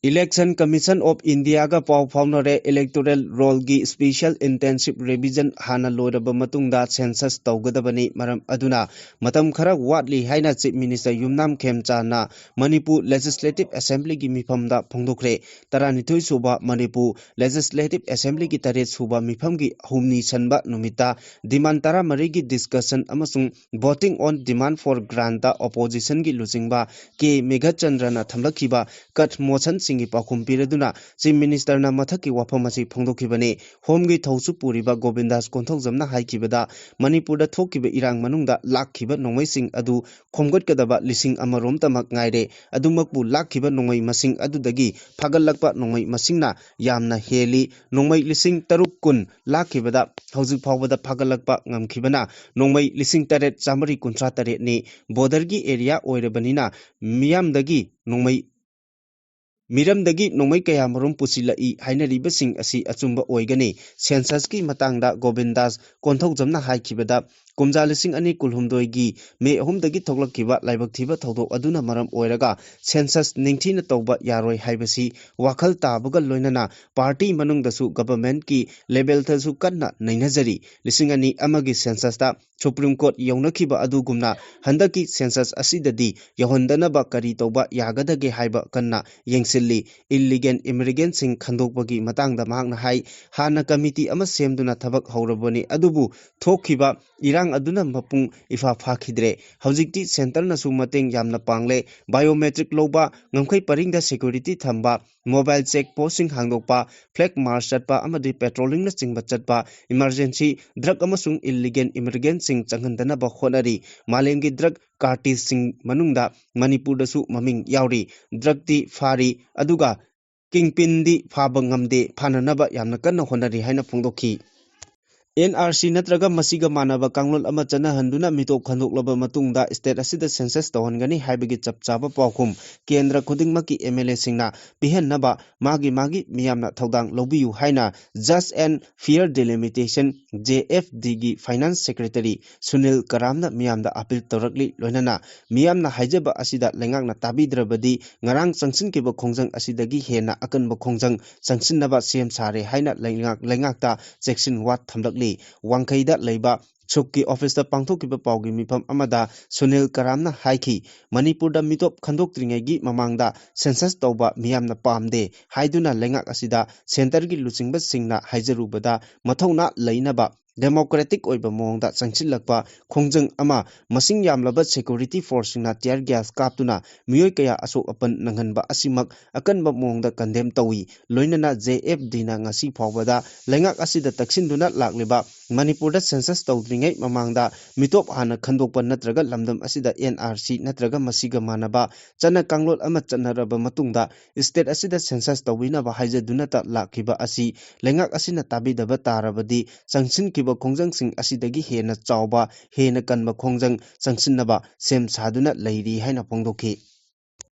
Election Commission of Indiaꯒ ꯄꯥꯎ ꯐꯥꯎꯅꯔꯦ꯫ Electoral rollꯒꯤ special intensive revision ꯍꯥꯟꯅ ꯂꯣꯏꯔꯕ ꯃꯇꯨꯡꯗ census ꯇꯧꯒꯗꯕꯅꯤ꯫ ꯃꯔꯝ ꯑꯗꯨꯅ ꯃꯇꯝ ꯈꯔ ꯋꯥꯠꯂꯤ ꯍꯥꯏꯅ Chief Minister ꯌꯨꯝꯅꯥꯝ ꯈꯦꯝꯆꯥꯟꯅ ꯃꯅꯤꯄꯨꯔ Legislative Assemblyꯒꯤ ꯃꯤꯐꯝꯗ ꯐꯣꯡꯗꯣꯛꯈ꯭ꯔꯦ꯫ ꯇꯔꯥꯅꯤꯊꯣꯏ ꯁꯨꯕ ꯃꯅꯤꯄꯨꯔ Legislative Assemblyꯒꯤ ꯇꯔꯦꯠ ꯁꯨꯕ ꯃꯤꯐꯝꯒꯤ ꯍꯨꯝꯅꯤ ꯁꯟꯕ ꯅꯨꯃꯤꯠꯇ demand ꯇꯔꯥꯃꯔꯤꯒꯤ discussion ꯑꯃꯁꯨꯡ voting on demand for grantꯇ oppositionꯒꯤ ꯂꯨꯆꯤꯡꯕ ꯀꯦ ꯃꯦꯘꯆꯟꯗ꯭ꯔꯅ ꯊꯝꯂꯛꯈꯤꯕ cut motion ꯁꯤꯡꯒꯤ ꯄꯥꯎꯈꯨꯝ ꯄꯤꯔꯗꯨꯅ Chief Minister ꯅ ꯃꯊꯛꯀꯤ ꯋꯥꯐꯝ ꯑꯁꯤ ꯐꯣꯡꯗꯣꯛꯈꯤꯕꯅꯤ꯫ ꯍꯣꯝꯒꯤ ꯊꯧꯁꯨ ꯄꯨꯔꯤꯕ ꯒꯣꯕꯤꯟꯗꯥꯁ ꯀꯣꯟꯊꯧꯖꯝꯅ ꯍꯥꯏꯈꯤꯕꯗ, ꯃꯅꯤꯄꯨꯔꯗ ꯊꯣꯛꯈꯤꯕ ꯏꯔꯥꯡ ꯃꯅꯨꯡꯗ ꯂꯥꯛꯈꯤꯕ ꯅꯣꯡꯃꯩꯁꯤꯡ ꯑꯗꯨ ꯈꯣꯝꯒꯠꯀꯗꯕ ꯂꯤꯁꯤꯡ ꯑꯃꯔꯣꯝꯇꯃꯛ ꯉꯥꯏꯔꯦ꯫ ꯑꯗꯨꯃꯛꯄꯨ ꯂꯥꯛꯈꯤꯕ ꯅꯣꯡꯃꯩ ꯃꯁꯤꯡ ꯑꯗꯨꯗꯒꯤ ꯐꯥꯒꯠꯂꯛꯄ ꯅꯣꯡꯃꯩ ꯃꯁꯤꯡꯅ ꯌꯥꯝꯅ ꯍꯦꯜꯂꯤ꯫ ꯅꯣꯡꯃꯩ ꯂꯤꯁꯤꯡ ꯇꯔꯨꯛ ꯀꯨꯟ ꯂꯥꯛꯈꯤꯕꯗ ꯍꯧꯖꯤꯛ ꯐꯥꯎꯕꯗ ꯐꯥꯒꯠꯂꯛꯄ ꯉꯝꯈꯤꯕꯅ ꯅꯣꯡꯃꯩ ꯂꯤꯁꯤꯡ ꯇꯔꯦꯠ ꯆꯥꯃꯔꯤ ꯀꯨꯟꯊ꯭ꯔꯥ ꯇꯔꯦꯠꯅꯤ꯫ Border ꯒꯤ area ꯑꯣꯏꯔꯕꯅꯤꯅ ꯃꯤꯌꯥꯝꯗꯒꯤ ꯅꯣꯡꯃꯩ ꯃꯤꯔꯝꯗꯒꯤ ꯅꯣꯡꯃꯩ ꯀꯌꯥꯃꯔꯨꯝ ꯄꯨꯁꯤꯜꯂꯛꯏ ꯍꯥꯏꯅꯔꯤꯕꯁꯤꯡ ꯑꯁꯤ ꯑꯆꯨꯝꯕ ꯑꯣꯏꯒꯅꯤ꯫ Census ꯀꯤ ꯃꯇꯥꯡꯗ ꯒꯣꯕꯤꯟꯗꯥꯁ ꯀꯣꯟꯊꯧꯖꯝꯅ ꯍꯥꯏꯈꯤꯕꯗ, ꯀꯨꯝꯖꯥ ꯂꯤꯁꯤꯡ ꯑꯅꯤ ꯀꯨꯟꯍꯨꯝꯗꯣꯏꯒꯤ May ꯑꯍꯨꯝꯗꯒꯤ ꯊꯣꯛꯂꯛꯈꯤꯕ ꯂꯥꯏꯕꯛ ꯊꯤꯕ ꯊꯧꯗꯣꯛ ꯑꯗꯨꯅ ꯃꯔꯝ ꯑꯣꯏꯔꯒ census ꯅꯤꯡꯊꯤꯅ ꯇꯧꯕ ꯌꯥꯔꯣꯏ ꯍꯥꯏꯕꯁꯤ ꯋꯥꯈꯜ ꯇꯥꯕꯒ ꯂꯣꯏꯅꯅ party ꯃꯅꯨꯡꯗꯁꯨ government ꯀꯤ level ꯗꯁꯨ ꯀꯟꯅ ꯅꯩꯅꯖꯔꯤ꯫ ꯂꯤꯁꯤꯡ ꯑꯅꯤ ꯑꯃꯒꯤ census ꯇ Supreme Court ꯌꯧꯅꯈꯤꯕ ꯑꯗꯨꯒꯨꯝꯅ ꯍꯟꯗꯛꯀꯤ census ꯑꯁꯤꯗꯗꯤ ꯌꯧꯍꯟꯗꯅꯕ ꯀꯔꯤ ꯇꯧꯕ ꯌꯥꯒꯗꯒꯦ ꯍꯥꯏꯕ ꯀꯟꯅ ꯌꯦꯡꯁꯤꯜꯂꯤ꯫ Illegal immigrant ꯁꯤꯡ ꯈꯟꯗꯣꯛꯄꯒꯤ ꯃꯇꯥꯡꯗ ꯃꯍꯥꯛꯅ ꯍꯥꯏ, ꯍꯥꯟꯅ committee ꯑꯃ ꯁꯦꯝꯗꯨꯅ ꯊꯕꯛ ꯍꯧꯔꯕꯅꯤ, ꯑꯗꯨꯕꯨ ꯊꯣꯛꯈꯤꯕ ꯏꯔꯥꯡ ꯑꯗꯨꯅ ꯃꯄꯨꯡ ꯏꯐꯥ ꯐꯥꯈꯤꯗ꯭ꯔꯦ꯫ ꯍꯧꯖꯤꯛꯇꯤ centre ꯅꯁꯨ ꯃꯇꯦꯡ ꯌꯥꯝꯅ ꯄꯥꯡꯂꯦ꯫ Biometric ꯂꯧꯕ, ꯉꯝꯈꯩ ꯄꯔꯤꯡꯗ security ꯊꯝꯕ, mobile check post ꯁꯤꯡ ꯍꯥꯡꯗꯣꯛꯄ, flag march ꯆꯠꯄ ꯑꯃꯗꯤ patrolling ꯅꯆꯤꯡꯕ ꯆꯠꯄ, emergency drug ꯑꯃꯁꯨꯡ illegal immigrant ꯁꯤꯡ ꯆꯪꯍꯟꯗꯅꯕ ꯍꯣꯠꯅꯔꯤ꯫ ꯃꯥꯂꯦꯝꯒꯤ drug cartel ꯁꯤꯡ ꯃꯅꯨꯡꯗ ꯃꯅꯤꯄꯨꯔꯗꯁꯨ ꯃꯃꯤꯡ ꯌꯥꯎꯔꯤ꯫ Drug ꯇꯤ ꯐꯥꯔꯤ, ꯑꯗꯨꯒ kingpin ꯗꯤ ꯐꯥꯕ ꯉꯝꯗꯦ, ꯐꯥꯅꯅꯕ ꯌꯥꯝꯅ ꯀꯟꯅ ꯍꯣꯠꯅꯔꯤ ꯍꯥꯏꯅ ꯐꯣꯡꯗꯣꯛꯈꯤ꯫ N R C ꯅꯠꯇ꯭ꯔꯒ ꯃꯁꯤꯒ ꯃꯥꯟꯅꯕ ꯀꯥꯡꯂꯣꯟ ꯑꯃ ꯆꯠꯅꯍꯟꯗꯨꯅ ꯃꯤꯇꯣꯞ ꯈꯟꯗꯣꯛꯂꯕ ꯃꯇꯨꯡꯗ state ꯑꯁꯤꯗ census ꯇꯧꯍꯟꯒꯅꯤ ꯍꯥꯏꯕꯒꯤ ꯆꯞ ꯆꯥꯕ ꯄꯥꯎꯈꯨꯝ ꯀꯦꯟꯗ꯭ꯔ ꯈꯨꯗꯤꯡꯃꯛꯀꯤ M L A ꯁꯤꯡꯅ ꯄꯤꯍꯟꯅꯕ ꯃꯥꯒꯤ ꯃꯥꯒꯤ ꯃꯤꯌꯥꯝꯅ ꯊꯧꯗꯥꯡ ꯂꯧꯕꯤꯌꯨ ꯍꯥꯏꯅ Just and Fair Delimitation, J F D ꯒꯤ Finance Secretary ꯁꯨꯅꯤꯜ ꯀꯔꯥꯝꯅ ꯃꯤꯌꯥꯝꯗ appeal ꯇꯧꯔꯛꯂꯤ꯫ ꯂꯣꯏꯅꯅ ꯃꯤꯌꯥꯝꯅ ꯍꯥꯏꯖꯕ ꯑꯁꯤꯗ ꯂꯩꯉꯥꯛꯅ ꯇꯥꯕꯤꯗ꯭ꯔꯕꯗꯤ ꯉꯔꯥꯡ ꯆꯪꯁꯤꯟꯈꯤꯕ ꯈꯣꯡꯖꯪ ꯑꯁꯤꯗꯒꯤ ꯍꯦꯟꯅ ꯑꯀꯟꯕ ꯈꯣꯡꯖꯪ ꯆꯪꯁꯤꯟꯅꯕ ꯁꯦꯝ ꯁꯥꯔꯦ ꯍꯥꯏꯅ ꯂꯩꯉꯥꯛ-, ꯂꯩꯉꯥꯛꯇ ꯆꯦꯛꯁꯤꯟ ꯋꯥ ꯊꯝꯂꯛꯂꯤ꯫ ꯋꯥꯡꯈꯩꯗ ꯂꯩꯕ ꯁꯨꯛꯀꯤ office ꯇ ꯄꯥꯡꯊꯣꯛꯈꯤꯕ ꯄꯥꯎꯒꯤ ꯃꯤꯐꯝ ꯑꯃꯗ ꯁꯨꯅꯤꯜ ꯀꯔꯥꯝꯅ ꯍꯥꯏꯈꯤ, ꯃꯅꯤꯄꯨꯔꯗ ꯃꯤꯇꯣꯞ ꯈꯟꯗꯣꯛꯇ꯭ꯔꯤꯉꯩꯒꯤ ꯃꯃꯥꯡꯗ census ꯇꯧꯕ ꯃꯤꯌꯥꯝꯅ ꯄꯥꯝꯗꯦ ꯍꯥꯏꯗꯨꯅ ꯂꯩꯉꯥꯛ ꯑꯁꯤꯗ centre ꯒꯤ ꯂꯨꯆꯤꯡꯕꯁꯤꯡꯅ ꯍꯥꯏꯖꯔꯨꯕꯗ ꯃꯊꯧꯅꯥ ꯂꯩꯅꯕ ꯗꯦꯃꯣꯀ꯭ꯔꯦꯇꯤꯛ ꯑꯣꯏꯕ ꯃꯑꯣꯡꯗ ꯆꯪꯁꯤꯜꯂꯛꯄ ꯈꯣꯡꯖꯪ ꯑꯃ, ꯃꯁꯤꯡ ꯌꯥꯝꯂꯕ ꯁꯦꯀ꯭ꯌꯨꯔꯤꯇꯤ ꯐꯣꯔꯁꯁꯤꯡꯅ ꯇꯤꯌꯔ ꯒ꯭ꯌꯥꯁ ꯀꯥꯞꯇꯨꯅ ꯃꯤꯑꯣꯏ ꯀꯌꯥ ꯑꯁꯣꯛ ꯑꯄꯟ ꯅꯪꯍꯟꯕ ꯑꯁꯤꯃꯛ ꯑꯀꯟꯕ ꯃꯑꯣꯡꯗ ꯀꯟꯗꯦꯝ ꯇꯧꯏ꯫ ꯂꯣꯏꯅꯅ ꯖꯦ ꯑꯦꯐ ꯗꯤꯅ ꯉꯁꯤ ꯐꯥꯎꯕꯗ ꯂꯩꯉꯥꯛ ꯑꯁꯤꯗ ꯇꯛꯁꯤꯟꯗꯨꯅ ꯂꯥꯛꯂꯤꯕ ꯃꯅꯤꯄꯨꯔꯗ ꯁꯦꯟꯁꯁ ꯇꯧꯗ꯭ꯔꯤꯉꯩ ꯃꯃꯥꯡꯗ ꯃꯤꯇꯣꯞ ꯍꯥꯟꯅ ꯈꯟꯗꯣꯛꯄ ꯅꯠꯇ꯭ꯔꯒ ꯂꯝꯗꯝ ꯑꯁꯤꯗ ꯑꯦꯟ ꯑꯥꯔ ꯁꯤ ꯅꯠꯇ꯭ꯔꯒ ꯃꯁꯤꯒ ꯃꯥꯟꯅꯕ ꯆꯠꯅ ꯀꯥꯡꯂꯣꯟ ꯑꯃ ꯆꯠꯅꯔꯕ ꯃꯇꯨꯡꯗ ꯁ꯭ꯇꯦꯠ ꯑꯁꯤꯗ ꯁꯦꯟꯁꯁ ꯇꯧꯕꯤꯅꯕ ꯍꯥꯏꯖꯗꯨꯅꯇ ꯂꯥꯛꯈꯤꯕ ꯑꯁꯤ ꯂꯩꯉꯥꯛ ꯑꯁꯤꯅ ꯇꯥꯕꯤꯗꯕ ꯇꯥꯔꯕꯗꯤ ꯆꯪꯁꯤꯟꯈꯤꯕ ꯈꯣꯡꯖꯪꯁꯤꯡ ꯑꯁꯤꯗꯒꯤ ꯍꯦꯟꯅ ꯆꯥꯎꯕ, ꯍꯦꯟꯅ ꯀꯟꯕ ꯈꯣꯡꯖꯪ ꯆꯪꯁꯤꯟꯅꯕ ꯁꯦꯝ ꯁꯥꯗꯨꯅ ꯂꯩꯔꯤ ꯍꯥꯏꯅ ꯐꯣꯡꯗꯣꯛꯈꯤ꯫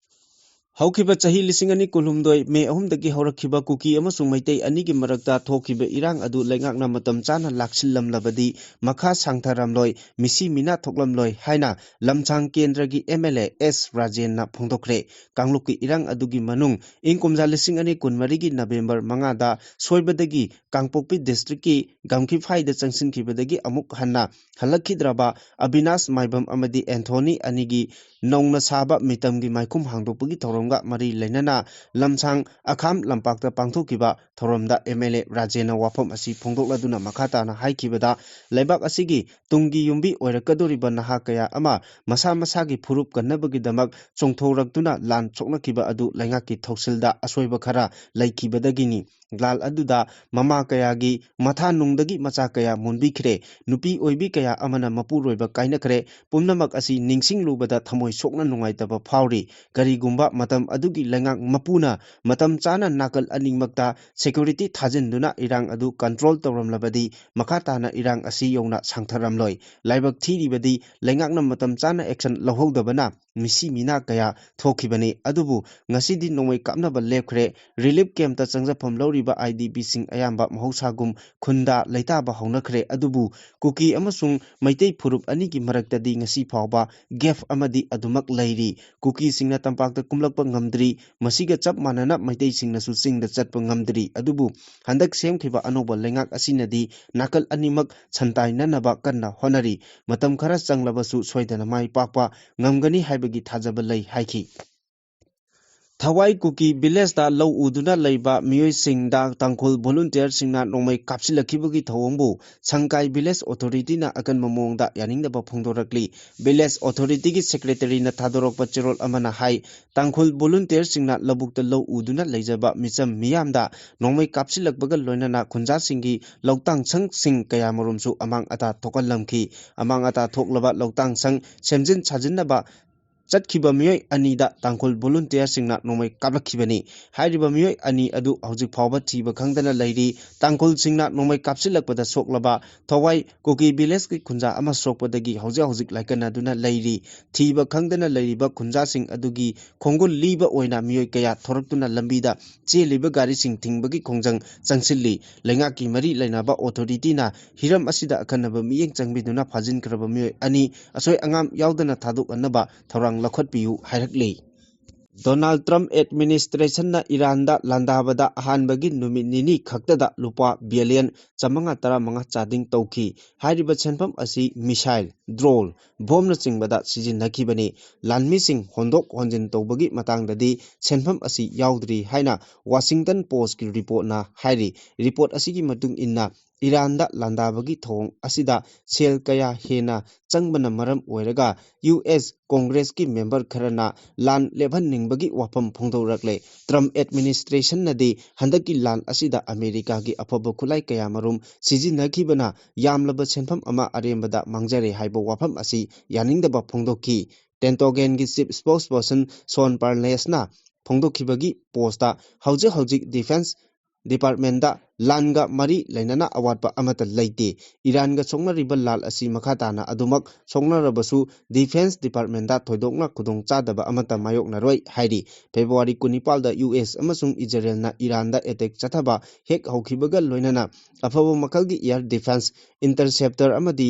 ꯍꯧꯈꯤꯕ ꯆꯍꯤ ꯂꯤꯁꯤꯡ ꯑꯅꯤ ꯀꯨꯟꯍꯨꯝꯗꯣꯏ ꯃꯦ ꯑꯍꯨꯝꯗꯒꯤ ꯍꯧꯔꯛꯈꯤꯕ ꯀꯨꯀꯤ ꯑꯃꯁꯨꯡ ꯃꯩꯇꯩ ꯑꯅꯤꯒꯤ ꯃꯔꯛꯇ ꯊꯣꯛꯈꯤꯕ ꯏꯔꯥꯡ ꯑꯗꯨ ꯂꯩꯉꯥꯛꯅ ꯃꯇꯝ ꯆꯥꯅ ꯂꯥꯛꯁꯤꯜꯂꯝꯂꯕꯗꯤ ꯃꯈꯥ ꯁꯥꯡꯊꯔꯝꯂꯣꯏ, ꯃꯤꯁꯤ ꯃꯤꯅꯥ ꯊꯣꯛꯂꯝꯂꯣꯏ ꯍꯥꯏꯅ ꯂꯝꯁꯥꯡ ꯀꯦꯟꯗ꯭ꯔꯒꯤ ꯑꯦꯝ ꯑꯦꯜ ꯑꯦ ꯑꯦꯁ ꯔꯥꯖꯦꯟꯅ ꯐꯣꯡꯗꯣꯛꯈ꯭ꯔꯦ꯫ ꯀꯥꯡꯂꯨꯞꯀꯤ ꯏꯔꯥꯡ ꯑꯗꯨꯒꯤ ꯃꯅꯨꯡ ꯏꯪ ꯀꯨꯝꯖꯥ ꯂꯤꯁꯤꯡ ꯑꯅꯤ ꯀꯨꯟꯃꯔꯤꯒꯤ ꯅꯕꯦꯝꯕꯔ ꯃꯉꯥꯗ ꯁꯣꯏꯕꯗꯒꯤ ꯀꯥꯡꯄꯣꯛꯄꯤ ꯗꯤꯁꯇ꯭ꯔꯤꯛꯀꯤ ꯒꯝꯈꯤꯐꯥꯏꯗ ꯆꯪꯁꯤꯟꯈꯤꯕꯗꯒꯤ ꯑꯃꯨꯛ ꯍꯟꯅ ꯍꯜꯂꯛꯈꯤꯗ꯭ꯔꯕ ꯑꯕꯤꯅꯥꯁ ꯃꯥꯏꯕꯝ ꯑꯃꯗꯤ ꯑꯦꯟꯊꯣꯅꯤ ꯑꯅꯤꯒꯤ ꯅꯧꯅ ꯁꯥꯕ ꯃꯤꯇꯝꯒꯤ ꯃꯥꯏꯈꯨꯝ ꯍꯥꯡꯗꯣꯛꯄꯒꯤ ꯊꯧꯔꯝꯒ ꯃꯔꯤ ꯂꯩꯅꯅ ꯂꯝꯁꯥꯡ ꯑꯈꯥꯝ ꯂꯝꯄꯥꯛꯇ ꯄꯥꯡꯊꯣꯛꯈꯤꯕ ꯊꯧꯔꯝꯗ ꯑꯦꯝ ꯑꯦꯜ ꯑꯦ ꯔꯥꯖꯦꯟꯅ ꯋꯥꯐꯝ ꯑꯁꯤ ꯐꯣꯡꯗꯣꯛꯂꯗꯨꯅ ꯃꯈꯥ ꯇꯥꯅ ꯍꯥꯏꯈꯤꯕꯗ, ꯂꯩꯕꯥꯛ ꯑꯁꯤꯒꯤ ꯇꯨꯡꯒꯤ ꯌꯨꯝꯕꯤ ꯑꯣꯏꯔꯛꯀꯗꯧꯔꯤꯕ ꯅꯍꯥ ꯀꯌꯥ ꯑꯃ ꯃꯁꯥ ꯃꯁꯥꯒꯤ ꯐꯨꯔꯨꯞ ꯀꯟꯅꯕꯒꯤꯗꯃꯛ ꯆꯣꯡꯊꯣꯔꯛꯇꯨꯅ ꯂꯥꯟ ꯁꯣꯛꯅꯈꯤꯕ ꯑꯗꯨ ꯂꯩꯉꯥꯛꯀꯤ ꯊꯧꯁꯤꯜꯗ ꯑꯁꯣꯏꯕ ꯈꯔ ꯂꯩꯈꯤꯕꯗꯒꯤꯅꯤ꯫ ꯂꯥꯟ ꯑꯗꯨꯗ ꯃꯃꯥ ꯀꯌꯥꯒꯤ ꯃꯊꯥ ꯅꯨꯡꯗꯒꯤ ꯃꯆꯥ ꯀꯌꯥ ꯃꯨꯟꯕꯤꯈ꯭ꯔꯦ꯫ ꯅꯨꯄꯤ ꯑꯣꯏꯕꯤ ꯀꯌꯥ ꯑꯃꯅ ꯃꯄꯨꯔꯣꯏꯕ ꯀꯥꯏꯅꯈ꯭ꯔꯦ꯫ ꯄꯨꯝꯅꯃꯛ ꯑꯁꯤ ꯅꯤꯡꯁꯤꯡꯂꯨꯕꯗ ꯊꯃꯣꯏ ꯁꯣꯛꯅ ꯅꯨꯡꯉꯥꯏꯇꯕ ꯐꯥꯎꯔꯤ꯫ ꯀꯔꯤꯒꯨꯝꯕ ꯃꯇꯝ ꯑꯗꯨꯒꯤ ꯂꯩꯉꯥꯛ ꯃꯄꯨꯅ ꯃꯇꯝ ꯆꯥꯅ ꯅꯥꯀꯜ ꯑꯅꯤꯃꯛꯇ ꯁꯦꯀ꯭ꯌꯨꯔꯤꯇꯤ ꯊꯥꯖꯤꯟꯗꯨꯅ ꯏꯔꯥꯡ ꯑꯗꯨ ꯀꯟꯇ꯭ꯔꯣꯜ ꯇꯧꯔꯝꯂꯕꯗꯤ ꯃꯈꯥ ꯇꯥꯅ ꯏꯔꯥꯡ ꯑꯁꯤ ꯌꯧꯅ ꯁꯥꯡꯊꯔꯝꯂꯣꯏ꯫ ꯂꯥꯏꯕꯛ ꯊꯤꯔꯤꯕꯗꯤ ꯂꯩꯉꯥꯛꯅ ꯃꯇꯝ ꯆꯥꯅ ꯑꯦꯛꯁꯟ ꯂꯧꯍꯧꯗꯕꯅ ꯃꯤꯁꯤ ꯃꯤꯅꯥ ꯀꯌꯥ ꯊꯣꯛꯈꯤꯕꯅꯤ꯫ ꯑꯗꯨꯕꯨ ꯉꯁꯤꯗꯤ ꯅꯣꯡꯃꯩ ꯀꯥꯞꯅꯕ ꯂꯦꯞꯈ꯭ꯔꯦ꯫ ꯔꯤꯂꯤꯐ ꯀꯦꯝꯞꯇ ꯆꯪꯖꯐꯝ ꯂꯧꯔꯤꯕ ꯑꯥꯏ ꯗꯤ ꯄꯤꯁꯤꯡ ꯑꯌꯥꯝꯕ ꯃꯍꯧꯁꯥꯒꯨꯝ ꯈꯨꯟꯗꯥ ꯂꯩꯇꯥꯕ ꯍꯧꯅꯈ꯭ꯔꯦ꯫ ꯑꯗꯨꯕꯨ ꯀꯨꯀꯤ ꯑꯃꯁꯨꯡ ꯃꯩꯇꯩ ꯐꯨꯔꯨꯞ ꯑꯅꯤꯒꯤ ꯃꯔꯛꯇꯗꯤ ꯉꯁꯤ ꯐꯥꯎꯕ ꯒꯦꯞ ꯑꯃꯗꯤ ꯑꯗꯨꯃꯛ ꯂꯩꯔꯤ꯫ ꯀꯨꯀꯤꯁꯤꯡꯅ ꯇꯝꯄꯥꯛꯇ ꯀꯨꯝꯂꯛꯄ ꯉꯝꯗ꯭ꯔꯤ꯫ ꯃꯁꯤꯒ ꯆꯞ ꯃꯥꯟꯅꯅ ꯃꯩꯇꯩꯁꯤꯡꯅꯁꯨ ꯆꯤꯡꯗ ꯆꯠꯄ ꯉꯝꯗ꯭ꯔꯤ꯫ ꯑꯗꯨꯕꯨ ꯍꯟꯗꯛ ꯁꯦꯝꯈꯤꯕ ꯑꯅꯧꯕ ꯂꯩꯉꯥꯛ ꯑꯁꯤꯅꯗꯤ ꯅꯥꯀꯜ ꯑꯅꯤꯃꯛ ꯁꯟꯇꯥꯏꯅꯅꯕ ꯀꯟꯅ ꯍꯣꯠꯅꯔꯤ꯫ ꯃꯇꯝ ꯈꯔ ꯆꯪꯂꯕꯁꯨ ꯁꯣꯏꯗꯅ ꯃꯥꯏ ꯄꯥꯛꯄ ꯉꯝꯒꯅꯤ ꯍꯥꯏꯕꯒꯤ ꯊꯥꯖꯕ ꯂꯩ ꯍꯥꯏꯈꯤ꯫ ꯊꯋꯥꯏ ꯀꯨꯀꯤ ꯚꯤꯂꯦꯖꯇ ꯂꯧ ꯎꯗꯨꯅ ꯂꯩꯕ ꯃꯤꯑꯣꯏꯁꯤꯡꯗ ꯇꯥꯡꯈꯨꯜ ꯚꯣꯂꯨꯟꯇꯤꯌꯔꯁꯤꯡꯅ ꯅꯣꯡꯃꯩ ꯀꯥꯞꯁꯤꯜꯂꯛꯈꯤꯕꯒꯤ ꯊꯧꯑꯣꯡꯕꯨ ꯁꯪꯀꯥꯏ ꯚꯤꯂꯦꯖ ꯑꯣꯊꯣꯔꯤꯇꯤꯅ ꯑꯀꯟꯕ ꯃꯑꯣꯡꯗ ꯌꯥꯅꯤꯡꯗꯕ ꯐꯣꯡꯗꯣꯔꯛꯂꯤ꯫ ꯚꯤꯂꯦꯖ ꯑꯣꯊꯣꯔꯤꯇꯤꯒꯤ ꯁꯦꯀ꯭ꯔꯦꯇꯔꯤꯅ ꯊꯥꯗꯣꯔꯛꯄ ꯆꯦꯔꯣꯜ ꯑꯃꯅ ꯍꯥꯏ, ꯇꯥꯡꯈꯨꯜ ꯚꯣꯂꯨꯟꯇꯤꯌꯔꯁꯤꯡꯅ ꯂꯧꯕꯨꯛꯇ ꯂꯧ ꯎꯗꯨꯅ ꯂꯩꯖꯕ ꯃꯤꯆꯝ ꯃꯤꯌꯥꯝꯗ ꯅꯣꯡꯃꯩ ꯀꯥꯞꯁꯤꯜꯂꯛꯄꯒ ꯂꯣꯏꯅꯅ ꯈꯨꯟꯖꯥꯁꯤꯡꯒꯤ ꯂꯧꯇꯥꯡ ꯁꯪꯁꯤꯡ ꯀꯌꯥꯃꯔꯨꯝꯁꯨ ꯑꯃꯥꯡ ꯑꯇꯥ ꯊꯣꯛꯍꯜꯂꯝꯈꯤ꯫ ꯑꯃꯥꯡ ꯑꯇꯥ ꯊꯣꯛꯂꯕ ꯂꯧꯇꯥꯡ ꯁꯪ ꯁꯦꯝꯖꯤꯟ ꯁꯥꯖꯤꯟꯅꯕ ꯆꯠꯈꯤꯕ ꯃꯤꯑꯣꯏ ꯑꯅꯤꯗ ꯇꯥꯡꯈꯨꯜ ꯚꯣꯂꯨꯟꯇꯤꯌꯔꯁꯤꯡꯅ ꯅꯣꯡꯃꯩ ꯀꯥꯞꯂꯛꯈꯤꯕꯅꯤ꯫ ꯍꯥꯏꯔꯤꯕ ꯃꯤꯑꯣꯏ ꯑꯅꯤ ꯑꯗꯨ ꯍꯧꯖꯤꯛ ꯐꯥꯎꯕ ꯊꯤꯕ ꯈꯪꯗꯅ ꯂꯩꯔꯤ꯫ ꯇꯥꯡꯈꯨꯜꯁꯤꯡꯅ ꯅꯣꯡꯃꯩ ꯀꯥꯞꯁꯤꯜꯂꯛꯄꯗ ꯁꯣꯛꯂꯕ ꯊꯋꯥꯏ ꯀꯨꯀꯤ ꯚꯤꯂꯦꯖꯀꯤ ꯈꯨꯟꯖꯥ ꯑꯃ ꯁꯣꯛꯄꯗꯒꯤ ꯍꯧꯖꯤꯛ ꯍꯧꯖꯤꯛ ꯂꯥꯏꯀꯠꯅꯗꯨꯅ ꯂꯩꯔꯤ꯫ ꯊꯤꯕ ꯈꯪꯗꯅ ꯂꯩꯔꯤꯕ ꯈꯨꯟꯖꯥꯁꯤꯡ ꯑꯗꯨꯒꯤ ꯈꯣꯡꯒꯨꯜ ꯂꯤꯕ ꯑꯣꯏꯅ ꯃꯤꯑꯣꯏ ꯀꯌꯥ ꯊꯣꯔꯛꯇꯨꯅ ꯂꯝꯕꯤꯗ ꯆꯦꯜꯂꯤꯕ ꯒꯥꯔꯤꯁꯤꯡ ꯊꯤꯡꯕꯒꯤ ꯈꯣꯡꯖꯪ ꯆꯪꯁꯤꯜꯂꯤ꯫ ꯂꯩꯉꯥꯛꯀꯤ ꯃꯔꯤ ꯂꯩꯅꯕ ꯑꯣꯊꯣꯔꯤꯇꯤꯅ ꯍꯤꯔꯝ ꯑꯁꯤꯗ ꯑꯈꯟꯅꯕ ꯃꯤꯠꯌꯦꯡ ꯆꯪꯕꯤꯗꯨꯅ ꯐꯥꯖꯤꯟꯈ꯭ꯔꯕ ꯃꯤꯑꯣꯏ ꯑꯅꯤ ꯑꯁꯣꯏ ꯑꯉꯥꯝ ꯌꯥꯎꯗꯅ ꯊꯥꯗꯣꯛꯅꯅꯕ ꯊꯧꯔꯥꯡ ꯂꯧꯈꯠꯄꯤꯌꯨ ꯍꯥꯏꯔꯛꯂꯤ꯫ ꯗꯣꯅꯥꯜꯗ ꯇ꯭ꯔꯝꯞ ꯑꯦꯗꯃꯤꯅꯤꯁꯇ꯭ꯔꯦꯁꯟꯅ ꯏꯔꯥꯟꯗ ꯂꯥꯟꯗꯥꯕꯗ ꯑꯍꯥꯟꯕꯒꯤ ꯅꯨꯃꯤꯠ ꯅꯤꯅꯤ ꯈꯛꯇꯗ ꯂꯨꯄꯥ ꯕꯤꯂꯤꯌꯟ ꯆꯥꯃꯉꯥ ꯇꯔꯥꯃꯉꯥ ꯆꯥꯗꯤꯡ ꯇꯧꯈꯤ꯫ ꯍꯥꯏꯔꯤꯕ ꯁꯦꯟꯐꯝ ꯑꯁꯤ ꯃꯤꯁꯥꯏꯜ, ꯗ꯭ꯔꯣꯟ, ꯕꯣꯝꯅꯆꯤꯡꯕꯗ ꯁꯤꯖꯤꯟꯅꯈꯤꯕꯅꯤ꯫ ꯂꯥꯟꯃꯤꯁꯤꯡ ꯍꯣꯟꯗꯣꯛ ꯍꯣꯟꯖꯤꯟ ꯇꯧꯕꯒꯤ ꯃꯇꯥꯡꯗꯗꯤ ꯁꯦꯟꯐꯝ ꯑꯁꯤ ꯌꯥꯎꯗ꯭ꯔꯤ ꯍꯥꯏꯅ ꯋꯥꯁꯤꯡꯇꯟ ꯄꯣꯁꯀꯤ ꯔꯤꯄꯣꯔꯠꯅ ꯍꯥꯏꯔꯤ꯫ ꯔꯤꯄꯣꯔꯠ ꯑꯁꯤꯒꯤ ꯃꯇꯨꯡ ꯏꯟꯅ, ꯏꯔꯥꯟꯗ ꯂꯥꯟꯗꯥꯕꯒꯤ ꯊꯧꯑꯣꯡ ꯑꯁꯤꯗ ꯁꯦꯜ ꯀꯌꯥ ꯍꯦꯟꯅ ꯆꯪꯕꯅ ꯃꯔꯝ ꯑꯣꯏꯔꯒ ꯌꯨ ꯑꯦꯁ ꯀꯣꯡꯒ꯭ꯔꯦꯁꯀꯤ ꯃꯦꯝꯕꯔ ꯈꯔꯅ ꯂꯥꯟ ꯂꯦꯞꯍꯟꯅꯤꯡꯕꯒꯤ ꯋꯥꯐꯝ ꯐꯣꯡꯗꯣꯔꯛꯂꯦ꯫ ꯇ꯭ꯔꯝꯞ ꯑꯦꯗꯃꯤꯅꯤꯁꯇ꯭ꯔꯦꯁꯟꯅꯗꯤ ꯍꯟꯗꯛꯀꯤ ꯂꯥꯟ ꯑꯁꯤꯗ ꯑꯃꯦꯔꯤꯀꯥꯒꯤ ꯑꯐꯕ ꯈꯨꯠꯂꯥꯏ ꯀꯌꯥꯃꯔꯨꯝ ꯁꯤꯖꯤꯟꯅꯈꯤꯕꯅ ꯌꯥꯝꯂꯕ ꯁꯦꯟꯐꯝ ꯑꯃ ꯑꯔꯦꯝꯕꯗ ꯃꯥꯡꯖꯔꯦ ꯍꯥꯏꯕ ꯋꯥꯐꯝ ꯑꯁꯤ ꯌꯥꯅꯤꯡꯗꯕ ꯐꯣꯡꯗꯣꯛꯈꯤ꯫ ꯄꯦꯟꯇꯥꯒꯟꯒꯤ ꯆꯤꯐ ꯁ꯭ꯄꯣꯛꯁꯄꯔꯁꯟ ꯁꯣꯟ ꯄꯥꯔꯅꯦꯁꯅ ꯐꯣꯡꯗꯣꯛꯈꯤꯕꯒꯤ ꯄꯣꯁꯇ ꯍꯧꯖꯤꯛ ꯍꯧꯖꯤꯛ ꯗꯤꯐꯦꯟꯁ ꯗꯤꯄꯥꯔꯠꯃꯦꯟꯗ ꯂꯥꯟꯒ ꯃꯔꯤ ꯂꯩꯅꯅ ꯑꯋꯥꯠꯄ ꯑꯃꯠꯇ ꯂꯩꯇꯦ꯫ ꯏꯔꯥꯟꯒ ꯁꯣꯛꯅꯔꯤꯕ ꯂꯥꯟ ꯑꯁꯤ ꯃꯈꯥ ꯇꯥꯅ ꯑꯗꯨꯃꯛ ꯁꯣꯛꯅꯔꯕꯁꯨ ꯗꯤꯐꯦꯟꯁ ꯗꯤꯄꯥꯔꯠꯃꯦꯟꯗ ꯊꯣꯏꯗꯣꯛꯅ ꯈꯨꯗꯣꯡꯆꯥꯗꯕ ꯑꯃꯠꯇ ꯃꯥꯌꯣꯛꯅꯔꯣꯏ ꯍꯥꯏꯔꯤ꯫ ꯐꯦꯕ꯭ꯔꯨꯋꯥꯔꯤ ꯀꯨꯟꯅꯤꯄꯥꯜꯗ ꯌꯨ ꯑꯦꯁ ꯑꯃꯁꯨꯡ ꯏꯖꯔꯦꯜꯅ ꯏꯔꯥꯟꯗ ꯑꯦꯇꯦꯛ ꯆꯠꯊꯕ ꯍꯦꯛ ꯍꯧꯈꯤꯕꯒ ꯂꯣꯏꯅꯅ ꯑꯐꯕ ꯃꯈꯜꯒꯤ ꯑꯦꯌꯔ ꯗꯤꯐꯦꯟꯁ, ꯏꯟꯇꯔꯁꯦꯞꯇꯔ ꯑꯃꯗꯤ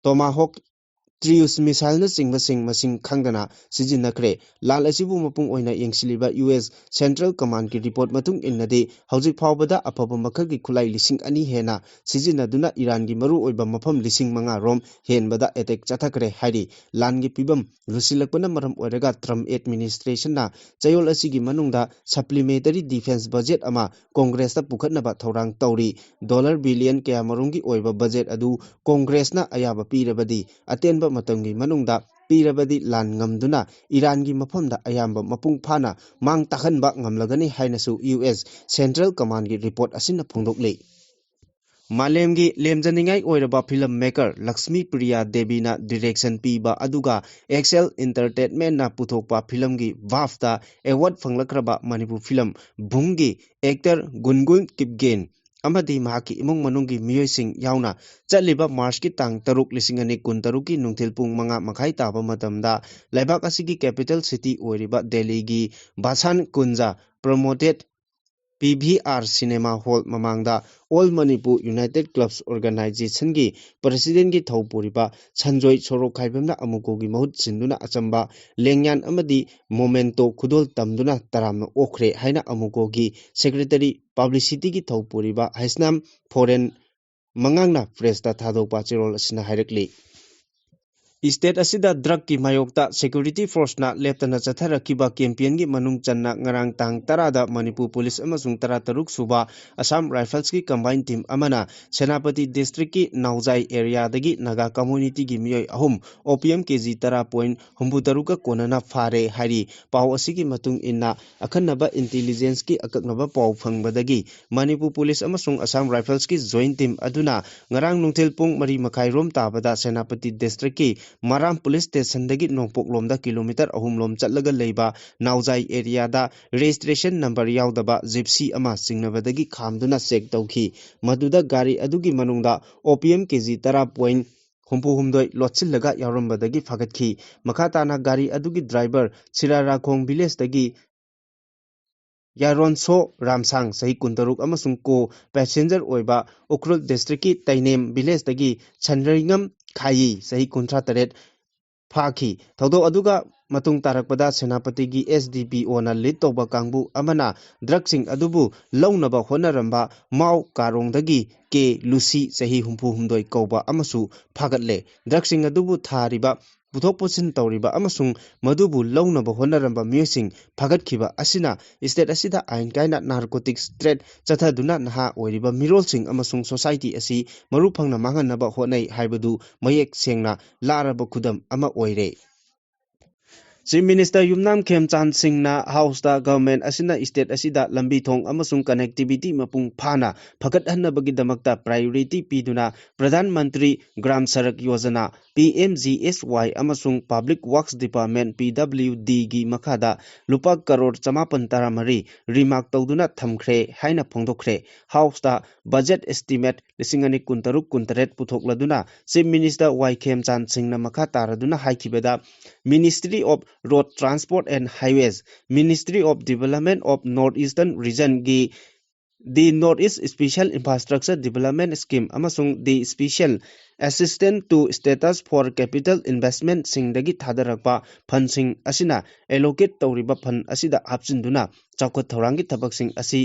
ꯇꯣꯃꯥꯍꯣꯛ ꯇ꯭ꯔꯤꯌꯨꯁ ꯃꯤꯁꯥꯏꯜꯅꯆꯤꯡꯕꯁꯤꯡ ꯃꯁꯤꯡ ꯈꯪꯗꯅ ꯁꯤꯖꯤꯟꯅꯈ꯭ꯔꯦ꯫ ꯂꯥꯟ ꯑꯁꯤꯕꯨ ꯃꯄꯨꯡ ꯑꯣꯏꯅ ꯌꯦꯡꯁꯤꯜꯂꯤꯕ ꯌꯨ ꯑꯦꯁ ꯁꯦꯟꯇ꯭ꯔꯦꯜ ꯀꯃꯥꯟꯒꯤ ꯔꯤꯄꯣꯔꯠ ꯃꯇꯨꯡ ꯏꯟꯅꯗꯤ, ꯍꯧꯖꯤꯛ ꯐꯥꯎꯕꯗ ꯑꯐꯕ ꯃꯈꯜꯒꯤ ꯈꯨꯠꯂꯥꯏ ꯂꯤꯁꯤꯡ ꯑꯅꯤ ꯍꯦꯟꯅ ꯁꯤꯖꯤꯟꯅꯗꯨꯅ ꯏꯔꯥꯟꯒꯤ ꯃꯔꯨꯑꯣꯏꯕ ꯃꯐꯝ ꯂꯤꯁꯤꯡ ꯃꯉꯥ ꯔꯣꯝ ꯍꯦꯟꯕꯗ ꯑꯦꯇꯦꯛ ꯆꯠꯊꯈ꯭ꯔꯦ ꯍꯥꯏꯔꯤ꯫ ꯂꯥꯟꯒꯤ ꯐꯤꯕꯝ ꯂꯨꯁꯤꯜꯂꯛꯄꯅ ꯃꯔꯝ ꯑꯣꯏꯔꯒ ꯇ꯭ꯔꯝꯞ ꯑꯦꯗꯃꯤꯅꯤꯁꯇ꯭ꯔꯦꯁꯟꯅ ꯆꯌꯣꯜ ꯑꯁꯤꯒꯤ ꯃꯅꯨꯡꯗ ꯁꯄ꯭ꯂꯤꯃꯦꯟꯇꯔꯤ ꯗꯤꯐꯦꯟꯁ ꯕꯖꯦꯠ ꯑꯃ ꯀꯣꯡꯒ꯭ꯔꯦꯁꯇ ꯄꯨꯈꯠꯅꯕ ꯊꯧꯔꯥꯡ ꯇꯧꯔꯤ꯫ ꯗꯣꯂꯔ ꯕꯤꯂꯤꯌꯟ ꯀꯌꯥꯃꯔꯨꯝꯒꯤ ꯑꯣꯏꯕ ꯕꯖꯦꯠ ꯑꯗꯨ ꯀꯣꯡꯒ꯭ꯔꯦꯁꯅ ꯑꯌꯥꯕ ꯄꯤꯔꯕꯗꯤ, ꯑꯇꯦꯟꯕ ꯃꯇꯝꯒꯤ ꯃꯅꯨꯡꯗ ꯄꯤꯔꯕꯗꯤ, ꯂꯥꯟ ꯉꯝꯗꯨꯅ ꯏꯔꯥꯟꯒꯤ ꯃꯐꯝꯗ ꯑꯌꯥꯝꯕ ꯃꯄꯨꯡ ꯐꯥꯅ ꯃꯥꯡ ꯇꯥꯛꯍꯟꯕ ꯉꯝꯂꯒꯅꯤ ꯍꯥꯏꯅꯁꯨ ꯌꯨ ꯑꯦꯁ ꯁꯦꯟꯇ꯭ꯔꯦꯜ ꯀꯃꯥꯟꯒꯤ ꯔꯤꯄꯣꯔꯠ ꯑꯁꯤꯅ ꯐꯣꯡꯗꯣꯛꯂꯤ꯫ ꯃꯥꯂꯦꯝꯒꯤ ꯂꯦꯝꯖꯅꯤꯡꯉꯥꯏ ꯑꯣꯏꯔꯕ ꯐꯤꯂꯝ ꯃꯦꯀꯔ ꯂꯛꯁꯃꯤ ꯄ꯭ꯔꯤꯌꯥ ꯗꯦꯕꯤꯅ ꯗꯤꯔꯦꯛꯁꯟ ꯄꯤꯕ ꯑꯗꯨꯒ ꯑꯦꯛꯁꯦꯜ ꯏꯟꯇꯔꯇꯦꯟꯃꯦꯟꯅ ꯄꯨꯊꯣꯛꯄ ꯐꯤꯂꯝꯒꯤ ꯕꯥꯐꯇ ꯑꯦꯋꯥꯔꯗ ꯐꯪꯂꯛꯈ꯭ꯔꯕ ꯃꯅꯤꯄꯨꯔ ꯐꯤꯂꯝ ꯚꯨꯡꯒꯤ ꯑꯦꯛꯇꯔ ꯒꯨꯟꯒꯨꯟ ꯀꯤꯞꯒꯦꯟ ꯑꯃꯗꯤ ꯃꯍꯥꯛꯀꯤ ꯏꯃꯨꯡ ꯃꯅꯨꯡꯒꯤ ꯃꯤꯑꯣꯏꯁꯤꯡ ꯌꯥꯎꯅ ꯆꯠꯂꯤꯕ ꯃꯥꯔꯆꯀꯤ ꯇꯥꯡ ꯇꯔꯨꯛ, ꯂꯤꯁꯤꯡ ꯑꯅꯤ ꯀꯨꯟꯇꯔꯨꯛꯀꯤ ꯅꯨꯡꯊꯤꯜ ꯄꯨꯡ ꯃꯉꯥ ꯃꯈꯥꯏ ꯇꯥꯕ ꯃꯇꯝꯗ ꯂꯩꯕꯥꯛ ꯑꯁꯤꯒꯤ ꯀꯦꯄꯤꯇꯦꯜ ꯁꯤꯇꯤ ꯑꯣꯏꯔꯤꯕ ꯗꯦꯜꯂꯤꯒꯤ ꯕꯥꯁꯥꯟ Kunj promenade P V R cinema hall ꯃꯃꯥꯡꯗ ꯑꯣꯜ ꯃꯅꯤꯄꯨꯔ ꯌꯨꯅꯥꯏꯇꯦꯠ ꯀ꯭ꯂꯕꯁ ꯑꯣꯔꯒꯅꯥꯏꯖꯦꯁꯟꯒꯤ ꯄ꯭ꯔꯁꯤꯗꯦꯟꯒꯤ ꯊꯧ ꯄꯨꯔꯤꯕ ꯁꯟꯖꯣꯏ ꯁꯣꯔꯣꯛꯈꯥꯏꯕꯝꯅ ꯑꯃꯨꯀꯣꯒꯤ ꯃꯍꯨꯠ ꯁꯤꯟꯗꯨꯅ ꯑꯆꯝꯕ ꯂꯦꯡꯌꯥꯟ ꯑꯃꯗꯤ ꯃꯣꯃꯦꯟꯇꯣ ꯈꯨꯗꯣꯜ ꯇꯝꯗꯨꯅ ꯇꯔꯥꯝꯅ ꯑꯣꯛꯈ꯭ꯔꯦ ꯍꯥꯏꯅ ꯑꯃꯨꯀꯣꯒꯤ ꯁꯦꯀ꯭ꯔꯦꯇꯔꯤ ꯄꯕ꯭ꯂꯤꯁꯤꯇꯤꯒꯤ ꯊꯧ ꯄꯨꯔꯤꯕ ꯍꯩꯁꯅꯥꯝ ꯐꯣꯔꯦꯟ ꯃꯉꯥꯡꯅ ꯄ꯭ꯔꯦꯁꯇ ꯊꯥꯗꯣꯛꯄ ꯆꯦꯔꯣꯜ ꯑꯁꯤꯅ ꯍꯥꯏꯔꯛꯂꯤ꯫ ꯏꯁꯇꯦꯠ ꯑꯁꯤꯗ ꯗ꯭ꯔꯒꯀꯤ ꯃꯥꯌꯣꯛꯇ ꯁꯦꯀ꯭ꯌꯨꯔꯤꯇꯤ ꯐꯣꯔꯁꯅ ꯂꯦꯞꯇꯅ ꯆꯠꯊꯔꯛꯈꯤꯕ ꯀꯦꯝꯄꯦꯟꯒꯤ ꯃꯅꯨꯡ ꯆꯟꯅ ꯉꯔꯥꯡ ꯇꯥꯡ ꯇꯔꯥꯗ ꯃꯅꯤꯄꯨꯔ ꯄꯨꯂꯤꯁ ꯑꯃꯁꯨꯡ ꯇꯔꯥꯇꯔꯨꯛ ꯁꯨꯕ ꯑꯁꯥꯝ ꯔꯥꯏꯐꯜꯁꯀꯤ ꯀꯝꯕꯥꯏꯟ ꯇꯤꯝ ꯑꯃꯅ ꯁꯦꯅꯥꯄꯇꯤ ꯗꯤꯁꯇ꯭ꯔꯤꯛꯀꯤ ꯅꯥꯎꯖꯥꯏ ꯑꯦꯔꯤꯌꯥꯗꯒꯤ ꯅꯥꯒꯥ ꯀꯝꯃꯨꯅꯤꯇꯤꯒꯤ ꯃꯤꯑꯣꯏ ꯑꯍꯨꯝ ꯑꯣꯄꯤꯌꯝ ꯀꯦꯖꯤ ꯇꯔꯥ ꯄꯣꯏꯟ ꯍꯨꯝꯐꯨꯇꯔꯨꯛꯀ ꯀꯣꯟꯅꯅ ꯐꯥꯔꯦ ꯍꯥꯏꯔꯤ꯫ ꯄꯥꯎ ꯑꯁꯤꯒꯤ ꯃꯇꯨꯡ ꯏꯟꯅ, ꯑꯈꯟꯅꯕ ꯏꯟꯇꯤꯂꯤꯖꯦꯟꯁꯀꯤ ꯑꯀꯛꯅꯕ ꯄꯥꯎ ꯐꯪꯕꯗꯒꯤ ꯃꯅꯤꯄꯨꯔ ꯄꯨꯂꯤꯁ ꯑꯃꯁꯨꯡ ꯑꯁꯥꯝ ꯔꯥꯏꯐꯜꯁꯀꯤ ꯖꯣꯏꯟ ꯇꯤꯝ ꯑꯗꯨꯅ ꯉꯔꯥꯡ ꯅꯨꯡꯊꯤꯜ ꯄꯨꯡ ꯃꯔꯤ ꯃꯈꯥꯏ ꯔꯣꯝ ꯇꯥꯕꯗ ꯁꯦꯅꯥꯄꯇꯤ ꯗꯤꯁꯇ꯭ꯔꯤꯛꯀꯤ ꯃꯔꯥꯝ ꯄꯨꯂꯤꯁ ꯁ꯭ꯇꯦꯁꯟꯗꯒꯤ ꯅꯣꯡꯄꯣꯛꯂꯣꯝꯗ ꯀꯤꯂꯣꯃꯤꯇꯔ ꯑꯍꯨꯝ ꯂꯣꯝ ꯆꯠꯂꯒ ꯂꯩꯕ ꯅꯥꯎꯖꯥꯏ ꯑꯦꯔꯤꯌꯥꯗ ꯔꯦꯖꯤꯁꯇ꯭ꯔꯦꯁꯟ ꯅꯝꯕꯔ ꯌꯥꯎꯗꯕ ꯖꯤꯞꯁꯤ ꯑꯃ ꯆꯤꯡꯅꯕꯗꯒꯤ ꯈꯥꯝꯗꯨꯅ ꯆꯦꯛ ꯇꯧꯈꯤ꯫ ꯃꯗꯨꯗ ꯒꯥꯔꯤ ꯑꯗꯨꯒꯤ ꯃꯅꯨꯡꯗ ꯑꯣꯄꯤꯌꯝ ꯀꯦꯖꯤ ꯇꯔꯥ ꯄꯣꯏꯟ ꯍꯨꯝꯐꯨ ꯍꯨꯝꯗꯣꯏ ꯂꯣꯠꯁꯤꯜꯂꯒ ꯌꯥꯎꯔꯝꯕꯗꯒꯤ ꯐꯥꯒꯠꯈꯤ꯫ ꯃꯈꯥ ꯇꯥꯅ ꯒꯥꯔꯤ ꯑꯗꯨꯒꯤ ꯗ꯭ꯔꯥꯏꯚꯔ ꯁꯤꯔꯥꯔꯥꯈꯣꯡ ꯚꯤꯂꯦꯖꯇꯒꯤ ꯌꯥꯏꯔꯣꯟꯁꯣ ꯔꯥꯝꯁꯥꯡ, ꯆꯍꯤ ꯀꯨꯟꯇꯔꯨꯛ, ꯑꯃꯁꯨꯡ ꯀꯣ ꯄꯦꯁꯦꯟꯖꯔ ꯑꯣꯏꯕ ꯎꯈ꯭ꯔꯨꯜ ꯗꯤꯁꯇ꯭ꯔꯤꯛꯀꯤ ꯇꯩꯅꯦꯝ ꯚꯤꯂꯦꯖꯇꯒꯤ ꯁꯟꯔꯩꯉꯝ ꯈꯥꯏꯌꯤ, ꯆꯍꯤ ꯀꯨꯟꯊ꯭ꯔꯥ ꯇꯔꯦꯠ ꯐꯥꯈꯤ꯫ ꯊꯧꯗꯣꯛ ꯑꯗꯨꯒ ꯃꯇꯨꯡ ꯇꯥꯔꯛꯄꯗ ꯁꯦꯅꯥꯄꯇꯤꯒꯤ ꯑꯦꯁ ꯗꯤ ꯄꯤ ꯑꯣꯅ ꯂꯤꯗ ꯇꯧꯕ ꯀꯥꯡꯕꯨ ꯑꯃꯅ ꯗ꯭ꯔꯒꯁꯤꯡ ꯑꯗꯨꯕꯨ ꯂꯧꯅꯕ ꯍꯣꯠꯅꯔꯝꯕ ꯃꯥꯎ ꯀꯥꯔꯣꯡꯗꯒꯤ ꯀꯦ ꯂꯨꯁꯤ, ꯆꯍꯤ ꯍꯨꯝꯐꯨ ꯍꯨꯝꯗꯣꯏ ꯀꯧꯕ ꯑꯃꯁꯨ ꯐꯥꯒꯠꯂꯦ꯫ ꯗ꯭ꯔꯒꯁꯤꯡ ꯑꯗꯨꯕꯨ ꯊꯥꯔꯤꯕ, ꯄꯨꯊꯣꯛ ꯄꯨꯁꯤꯟ ꯇꯧꯔꯤꯕ ꯑꯃꯁꯨꯡ ꯃꯗꯨꯕꯨ ꯂꯧꯅꯕ ꯍꯣꯠꯅꯔꯝꯕ ꯃꯤꯑꯣꯏꯁꯤꯡ ꯐꯥꯒꯠꯈꯤꯕ ꯑꯁꯤꯅ ꯁ꯭ꯇꯦꯠ ꯑꯁꯤꯗ ꯑꯥꯏꯟ ꯀꯥꯏꯅ ꯅꯥꯔꯀꯣꯇꯤꯛꯁ ꯇ꯭ꯔꯦꯗ ꯆꯠꯊꯗꯨꯅ ꯅꯍꯥ ꯑꯣꯏꯔꯤꯕ ꯃꯤꯔꯣꯜꯁꯤꯡ ꯑꯃꯁꯨꯡ ꯁꯣꯁꯥꯏꯇꯤ ꯑꯁꯤ ꯃꯔꯨ ꯐꯪꯅ ꯃꯥꯡꯍꯟꯅꯕ ꯍꯣꯠꯅꯩ ꯍꯥꯏꯕꯗꯨ ꯃꯌꯦꯛ ꯁꯦꯡꯅ ꯂꯥꯔꯕ ꯈꯨꯗꯝ ꯑꯃ ꯑꯣꯏꯔꯦ꯫ ꯆꯤꯐ ꯃꯤꯅꯤꯁꯇꯔ ꯌꯨꯝꯅꯥꯝ ꯈꯦꯝꯆꯥꯟ ꯁꯤꯡꯅ ꯍꯥꯎꯁꯇ ꯒꯚꯔꯟꯃꯦꯟꯠ ꯑꯁꯤꯅ ꯁ꯭ꯇꯦꯠ ꯑꯁꯤꯗ ꯂꯝꯕꯤ ꯊꯣꯡ ꯑꯃꯁꯨꯡ ꯀꯅꯦꯛꯇꯤꯚꯤꯇꯤ ꯃꯄꯨꯡ ꯐꯥꯅ ꯐꯒꯠꯍꯟꯅꯕꯒꯤꯗꯃꯛꯇ ꯄ꯭ꯔꯥꯏꯌꯣꯔꯤꯇꯤ ꯄꯤꯗꯨꯅ Pradhan Mantri Gram Sadak Yojana, P M G S Y ꯑꯃꯁꯨꯡ public works department, P W ꯗꯤꯒꯤ ꯃꯈꯥꯗ ꯂꯨꯄꯥ ꯀꯔꯣꯔ ꯆꯃꯥꯄꯟ ꯇꯔꯥꯃꯔꯤ ꯔꯤꯃꯥꯔꯛ ꯇꯧꯗꯨꯅ ꯊꯝꯈ꯭ꯔꯦ ꯍꯥꯏꯅ ꯐꯣꯡꯗꯣꯛꯈ꯭ꯔꯦ꯫ ꯍꯥꯎꯁꯇ ꯕꯖꯦꯠ ꯑꯦꯁꯇꯤꯃꯦꯠ ꯂꯤꯁꯤꯡ ꯑꯅꯤ ꯀꯨꯟꯇꯔꯨꯛ ꯀꯨꯟꯇꯔꯦꯠ ꯄꯨꯊꯣꯛꯂꯗꯨꯅ ꯆꯤꯐ ꯃꯤꯅꯤꯁꯇꯔ ꯋꯥꯏ ꯈꯦꯝꯆꯥꯟ ꯁꯤꯡꯅ ꯃꯈꯥ ꯇꯥꯔꯗꯨꯅ ꯍꯥꯏꯈꯤꯕꯗ, Ministry of Road Transport and Highways, Ministry of Development of North Eastern Region ꯒꯤ The North East Special Infrastructure Development Scheme ꯑꯃꯁꯨꯡ The Special Assistance to States for Capital Investment ꯁꯤꯡꯗꯒꯤ ꯊꯥꯗꯔꯛꯄ ꯐꯟꯁꯤꯡ ꯑꯁꯤꯅ allocate ꯇꯧꯔꯤꯕ ꯐꯟ ꯑꯁꯤꯗ ꯍꯥꯞꯆꯤꯟꯗꯨꯅ ꯆꯥꯎꯈꯠ ꯊꯧꯔꯥꯡꯒꯤ ꯊꯕꯛꯁꯤꯡ ꯑꯁꯤ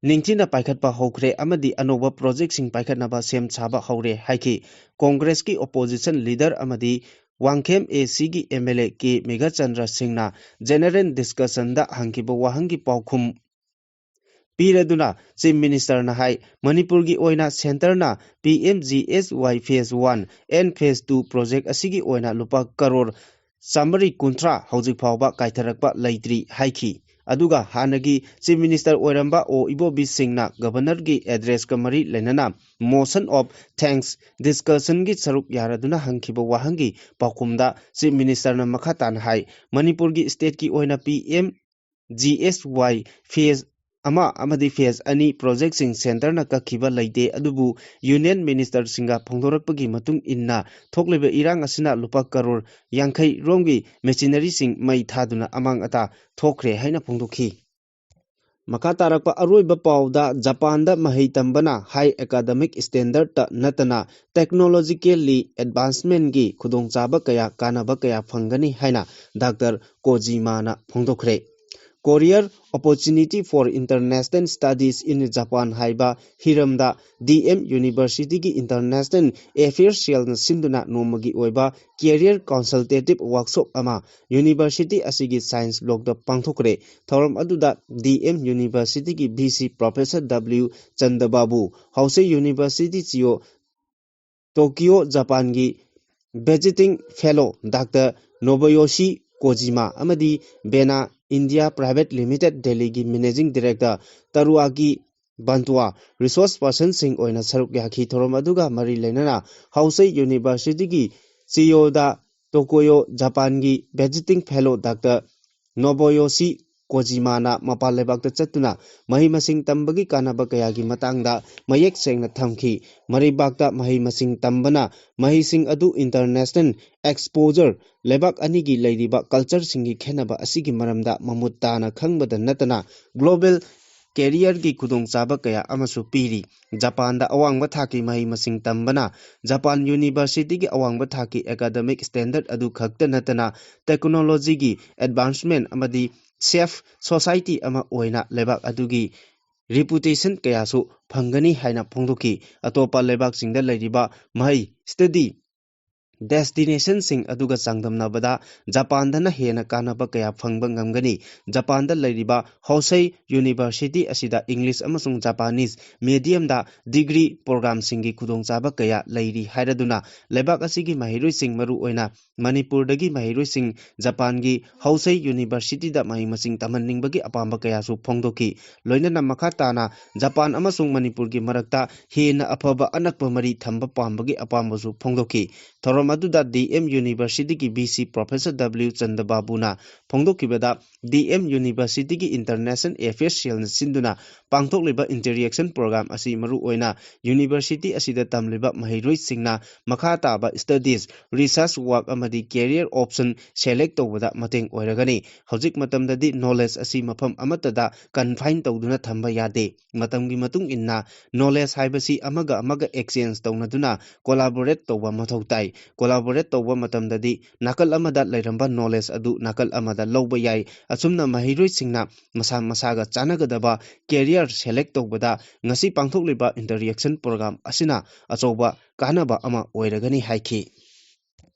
ꯅꯤꯡꯊꯤꯅ ꯄꯥꯏꯈꯠꯄ ꯍꯧꯈ꯭ꯔꯦ ꯑꯃꯗꯤ ꯑꯅꯧꯕ ꯄ꯭ꯔꯣꯖꯦꯛꯁꯤꯡ ꯄꯥꯏꯈꯠꯅꯕ ꯁꯦꯝ ꯁꯥꯕ ꯍꯧꯔꯦ ꯍꯥꯏꯈꯤ꯫ ꯀꯣꯡꯒ꯭ꯔꯦꯁꯀꯤ ꯑꯣꯄꯣꯖꯤꯁꯟ ꯂꯤꯗꯔ ꯑꯃꯗꯤ ꯋꯥꯡꯈꯦꯝ ꯑꯦ ꯁꯤꯒꯤ M L A K Meghachandra ꯁꯤꯡꯅ ꯖꯦꯅꯔꯦꯜ ꯗꯤꯁꯀꯁꯟꯗ ꯍꯪꯈꯤꯕ ꯋꯥꯍꯪꯒꯤ ꯄꯥꯎꯈꯨꯝ ꯄꯤꯔꯗꯨꯅ ꯆꯤꯐ ꯃꯤꯅꯤꯁꯇꯔꯅ ꯍꯥꯏ, ꯃꯅꯤꯄꯨꯔꯒꯤ ꯑꯣꯏꯅ ꯁꯦꯟꯇꯔꯅ ꯄꯤ M G S Y phase one and phase two project ꯑꯁꯤꯒꯤ ꯑꯣꯏꯅ ꯂꯨꯄꯥ ꯀꯔꯣꯔ ꯆꯥꯃꯔꯤ ꯀꯨꯟꯊ꯭ꯔꯥ ꯍꯧꯖꯤꯛ ꯐꯥꯎꯕ ꯀꯥꯏꯊꯔꯛꯄ ꯂꯩꯇ꯭ꯔꯤ ꯍꯥꯏꯈꯤ꯫ ꯑꯗꯨꯒ ꯍꯥꯟꯅꯒꯤ ꯆꯤꯐ ꯃꯤꯅꯤꯁꯇꯔ ꯑꯣꯏꯔꯝꯕ ꯑꯣ ꯏꯕꯣꯕꯤ ꯁꯤꯡꯅ ꯒꯚꯔꯅꯔꯒꯤ ꯑꯦꯗ꯭ꯔꯦꯁꯀ ꯃꯔꯤ ꯂꯩꯅꯅ ꯃꯣꯁꯟ ꯑꯣꯐ ꯊꯦꯡꯛꯁ ꯗꯤꯁꯀꯁꯟꯒꯤ ꯁꯔꯨꯛ ꯌꯥꯔꯗꯨꯅ ꯍꯪꯈꯤꯕ ꯋꯥꯍꯪꯒꯤ ꯄꯥꯎꯈꯨꯝꯗ ꯆꯤꯐ ꯃꯤꯅꯤꯁꯇꯔꯅ ꯃꯈꯥ ꯇꯥꯅ ꯍꯥꯏ, ꯃꯅꯤꯄꯨꯔꯒꯤ ꯁ꯭ꯇꯦꯠꯀꯤ ꯑꯣꯏꯅ ꯄꯤ ꯑꯦꯝ ꯖꯤ ꯑꯦꯁ ꯋꯥꯏ ꯐꯦꯖ ꯑꯃ ꯑꯃꯗꯤ ꯐꯦꯖ ꯑꯅꯤ ꯄ꯭ꯔꯣꯖꯦꯛꯁꯤꯡ ꯁꯦꯟꯇꯔꯅ ꯀꯛꯈꯤꯕ ꯂꯩꯇꯦ, ꯑꯗꯨꯕꯨ ꯌꯨꯅꯤꯌꯟ ꯃꯤꯅꯤꯁꯇꯔꯁꯤꯡꯒ ꯐꯣꯡꯗꯣꯔꯛꯄꯒꯤ ꯃꯇꯨꯡ ꯏꯟꯅ ꯊꯣꯛꯂꯤꯕ ꯏꯔꯥꯡ ꯑꯁꯤꯅ ꯂꯨꯄꯥ ꯀꯔꯣꯔ ꯌꯥꯡꯈꯩ ꯔꯣꯝꯒꯤ ꯃꯦꯆꯤꯅꯔꯤꯁꯤꯡ ꯃꯩ ꯊꯥꯗꯨꯅ ꯑꯃꯥꯡ ꯑꯇꯥ ꯊꯣꯛꯈ꯭ꯔꯦ ꯍꯥꯏꯅ ꯐꯣꯡꯗꯣꯛꯈꯤ꯫ ꯃꯈꯥ ꯇꯥꯔꯛꯄ ꯑꯔꯣꯏꯕ ꯄꯥꯎꯗ, ꯖꯄꯥꯟꯗ ꯃꯍꯩ ꯇꯝꯕꯅ high academic standardꯇ ꯅꯠꯇꯅ technologically advancementꯀꯤ ꯈꯨꯗꯣꯡꯆꯥꯕ ꯀꯌꯥ, ꯀꯥꯟꯅꯕ ꯀꯌꯥ ꯐꯪꯒꯅꯤ ꯍꯥꯏꯅ ꯗꯥꯛꯇꯔ ꯀꯣꯖꯤꯃꯥꯅ ꯐꯣꯡꯗꯣꯛꯈ꯭ꯔꯦ꯫ Career Opportunity for International Studies in Japan ꯍꯥꯏꯕ ꯍꯤꯔꯝꯗ ꯗꯤ ꯑꯦꯝ ꯌꯨꯅꯤꯚꯔꯁꯤꯇꯤꯒꯤ International Affairs Cellꯅ ꯁꯤꯟꯗꯨꯅ ꯅꯣꯡꯃꯒꯤ ꯑꯣꯏꯕ career consultative workshop ꯑꯃ ꯌꯨꯅꯤꯚꯔꯁꯤꯇꯤ ꯑꯁꯤꯒꯤ science blockꯇ ꯄꯥꯡꯊꯣꯛꯈ꯭ꯔꯦ꯫ ꯊꯧꯔꯝ ꯑꯗꯨꯗ ꯗꯤ ꯑꯦꯝ ꯌꯨꯅꯤꯚꯔꯁꯤꯇꯤꯒꯤ ꯚꯤ ꯁꯤ Professor W ꯆꯟꯗꯕꯥꯕꯨ, Hosei university C E O Tokyo, ꯖꯄꯥꯟꯒꯤ visiting fellow doctor Nobuyoshi Kojima ꯑꯃꯗꯤ ꯕꯦꯅꯥ ꯏꯟꯗꯤꯌꯥ ꯄ꯭ꯔꯥꯏꯚꯦꯠ ꯂꯤꯃꯤꯇꯦꯗ ꯗꯦꯜꯂꯤꯒꯤ managing director Teruaki Bantuwa resource personꯁꯤꯡ ꯑꯣꯏꯅ ꯁꯔꯨꯛ ꯌꯥꯈꯤ꯫ ꯊꯧꯔꯝ ꯑꯗꯨꯒ ꯃꯔꯤ ꯂꯩꯅꯅ ꯍꯥꯎꯁꯦ ꯌꯨꯅꯤꯚꯔꯁꯤꯇꯤꯒꯤ ꯁꯤ ꯏ ꯑꯣꯗ ꯇꯣꯀꯣꯌꯣ, ꯖꯄꯥꯟꯒꯤ visiting fellow ꯗꯥꯛꯇꯔ ꯅꯣꯕꯣꯌꯣꯁꯤ ꯀꯣꯖꯤꯃꯥꯅ ꯃꯄꯥꯟ ꯂꯩꯕꯥꯛꯇ ꯆꯠꯇꯨꯅ ꯃꯍꯩ ꯃꯁꯤꯡ ꯇꯝꯕꯒꯤ ꯀꯥꯟꯅꯕ ꯀꯌꯥꯒꯤ ꯃꯇꯥꯡꯗ ꯃꯌꯦꯛ ꯁꯦꯡꯅ ꯊꯝꯈꯤ꯫ ꯃꯔꯩꯕꯥꯛꯇ ꯃꯍꯩ ꯃꯁꯤꯡ ꯇꯝꯕꯅ ꯃꯍꯩꯁꯤꯡ ꯑꯗꯨ international exposure, ꯂꯩꯕꯥꯛ ꯑꯅꯤꯒꯤ ꯂꯩꯔꯤꯕ cultureꯁꯤꯡꯒꯤ ꯈꯦꯠꯅꯕ ꯑꯁꯤꯒꯤ ꯃꯔꯝꯗ ꯃꯃꯨꯠ ꯇꯥꯅ ꯈꯪꯕꯗ ꯅꯠꯇꯅ global careerꯒꯤ ꯈꯨꯗꯣꯡꯆꯥꯕ ꯀꯌꯥ ꯑꯃꯁꯨ ꯄꯤꯔꯤ꯫ ꯖꯄꯥꯟꯗ ꯑꯋꯥꯡꯕ ꯊꯥꯛꯀꯤ ꯃꯍꯩ ꯃꯁꯤꯡ ꯇꯝꯕꯅ ꯖꯄꯥꯟ ꯌꯨꯅꯤꯚꯔꯁꯤꯇꯤꯒꯤ ꯑꯋꯥꯡꯕ ꯊꯥꯛꯀꯤ academic standard ꯑꯗꯨ ꯈꯛꯇ ꯅꯠꯇꯅ technologyꯒꯤ advancement ꯑꯃꯗꯤ safe society ꯑꯃ ꯑꯣꯏꯅ ꯂꯩꯕꯥꯛ ꯑꯗꯨꯒꯤ reputation ꯀꯌꯥꯁꯨ ꯐꯪꯒꯅꯤ ꯍꯥꯏꯅ ꯐꯣꯡꯗꯣꯛꯈꯤ꯫ ꯑꯇꯣꯞꯄ ꯂꯩꯕꯥꯛꯁꯤꯡꯗ ꯂꯩꯔꯤꯕ ꯃꯍꯩ study destinationꯁꯤꯡ ꯑꯗꯨꯒ ꯆꯥꯡꯗꯝꯅꯕꯗ ꯖꯄꯥꯟꯗꯅ ꯍꯦꯟꯅ ꯀꯥꯟꯅꯕ ꯀꯌꯥ ꯐꯪꯕ ꯉꯝꯒꯅꯤ꯫ ꯖꯄꯥꯟꯗ ꯂꯩꯔꯤꯕ ꯍꯣꯁꯩ ꯌꯨꯅꯤꯚꯔꯁꯤꯇꯤ ꯑꯁꯤꯗ English ꯑꯃꯁꯨꯡ Japanese mediumꯗ degree programꯁꯤꯡꯒꯤ ꯈꯨꯗꯣꯡꯆꯥꯕ ꯀꯌꯥ ꯂꯩꯔꯤ ꯍꯥꯏꯔꯗꯨꯅ ꯂꯩꯕꯥꯛ ꯑꯁꯤꯒꯤ ꯃꯍꯩꯔꯣꯏꯁꯤꯡ, ꯃꯔꯨꯑꯣꯏꯅ ꯃꯅꯤꯄꯨꯔꯗꯒꯤ ꯃꯍꯩꯔꯣꯏꯁꯤꯡ ꯖꯄꯥꯟꯒꯤ ꯍꯧꯁꯩ ꯌꯨꯅꯤꯚꯔꯁꯤꯇꯤꯗ ꯃꯍꯩ ꯃꯁꯤꯡ ꯇꯝꯍꯟꯅꯤꯡꯕꯒꯤ ꯑꯄꯥꯝꯕ ꯀꯌꯥꯁꯨ ꯐꯣꯡꯗꯣꯛꯈꯤ꯫ ꯂꯣꯏꯅꯅ ꯃꯈꯥ ꯇꯥꯅ ꯖꯄꯥꯟ ꯑꯃꯁꯨꯡ ꯃꯅꯤꯄꯨꯔꯒꯤ ꯃꯔꯛꯇ ꯍꯦꯟꯅ ꯑꯐꯕ ꯑꯅꯛꯄ ꯃꯔꯤ ꯊꯝꯕ ꯄꯥꯝꯕꯒꯤ ꯑꯄꯥꯝꯕꯁꯨ ꯐꯣꯡꯗꯣꯛꯈꯤ꯫ ꯊꯧꯔꯝ ꯃꯗꯨꯗ ꯗꯤ ꯑꯦꯝ ꯌꯨꯅꯤꯚꯔꯁꯤꯇꯤꯒꯤ ꯚꯤ ꯁꯤ ꯄ꯭ꯔꯣꯐꯦꯁꯔ ꯗꯕ꯭ꯂꯤꯎ ꯆꯟꯗꯕꯥꯕꯨꯅ ꯐꯣꯡꯗꯣꯛꯈꯤꯕꯗ, ꯗꯤ ꯑꯦꯝ ꯌꯨꯅꯤꯚꯔꯁꯤꯇꯤꯒꯤ ꯏꯟꯇꯔꯅꯦꯁꯅꯦꯜ ꯑꯦꯐꯤꯌꯔꯁ ꯁꯦꯜꯅ ꯁꯤꯟꯗꯨꯅ ꯄꯥꯡꯊꯣꯛꯂꯤꯕ ꯏꯟꯇꯔꯦꯛꯁꯟ ꯄ꯭ꯔꯣꯒ꯭ꯔꯥꯝ ꯑꯁꯤ ꯃꯔꯨꯑꯣꯏꯅ ꯌꯨꯅꯤꯚꯔꯁꯤꯇꯤ ꯑꯁꯤꯗ ꯇꯝꯂꯤꯕ ꯃꯍꯩꯔꯣꯏꯁꯤꯡꯅ ꯃꯈꯥ ꯇꯥꯕ ꯁ꯭ꯇꯗꯤꯁ, ꯔꯤꯁꯔꯆ ꯋꯥꯔꯛ ꯑꯃꯗꯤ ꯀꯦꯔꯤꯌꯔ ꯑꯣꯞꯁꯟ ꯁꯦꯂꯦꯛ ꯇꯧꯕꯗ ꯃꯇꯦꯡ ꯑꯣꯏꯔꯒꯅꯤ꯫ ꯍꯧꯖꯤꯛ ꯃꯇꯝꯗꯗꯤ ꯅꯣꯂꯦꯖ ꯑꯁꯤ ꯃꯐꯝ ꯑꯃꯠꯇꯗ ꯀꯟꯐꯥꯏꯟ ꯇꯧꯗꯨꯅ ꯊꯝꯕ ꯌꯥꯗꯦ꯫ ꯃꯇꯝꯒꯤ ꯃꯇꯨꯡ ꯏꯟꯅ ꯅꯣꯂꯦꯖ ꯍꯥꯏꯕꯁꯤ ꯑꯃꯒ ꯑꯃꯒ ꯑꯦꯛꯁꯆꯦꯟꯖ ꯇꯧꯅꯗꯨꯅ ꯀꯣꯂꯥꯕꯣꯔꯦꯠ ꯇꯧꯕ ꯃꯊꯧ ꯇꯥꯏ꯫ ꯀꯣꯂꯥꯕꯣꯔꯦꯠ ꯇꯧꯕ ꯃꯇꯝꯗꯗꯤ ꯅꯥꯀꯜ ꯑꯃꯗ ꯂꯩꯔꯝꯕ ꯅꯣꯂꯦꯖ ꯑꯗꯨ ꯅꯥꯀꯜ ꯑꯃꯗ ꯂꯧꯕ ꯌꯥꯏ꯫ ꯑꯁꯨꯝꯅ ꯃꯍꯩꯔꯣꯏꯁꯤꯡꯅ ꯃꯁꯥ ꯃꯁꯥꯒ ꯆꯥꯟꯅꯒꯗꯕ ꯀꯦꯔꯤꯌꯔ ꯁꯦꯂꯦꯛ ꯇꯧꯕꯗ ꯉꯁꯤ ꯄꯥꯡꯊꯣꯛꯂꯤꯕ ꯏꯟꯇꯔꯦꯛꯁꯟ ꯄ꯭ꯔꯣꯒ꯭ꯔꯥꯝ ꯑꯁꯤꯅ ꯑꯆꯧꯕ ꯀꯥꯟꯅꯕ ꯑꯃ ꯑꯣꯏꯔꯒꯅꯤ ꯍꯥꯏꯈꯤ꯫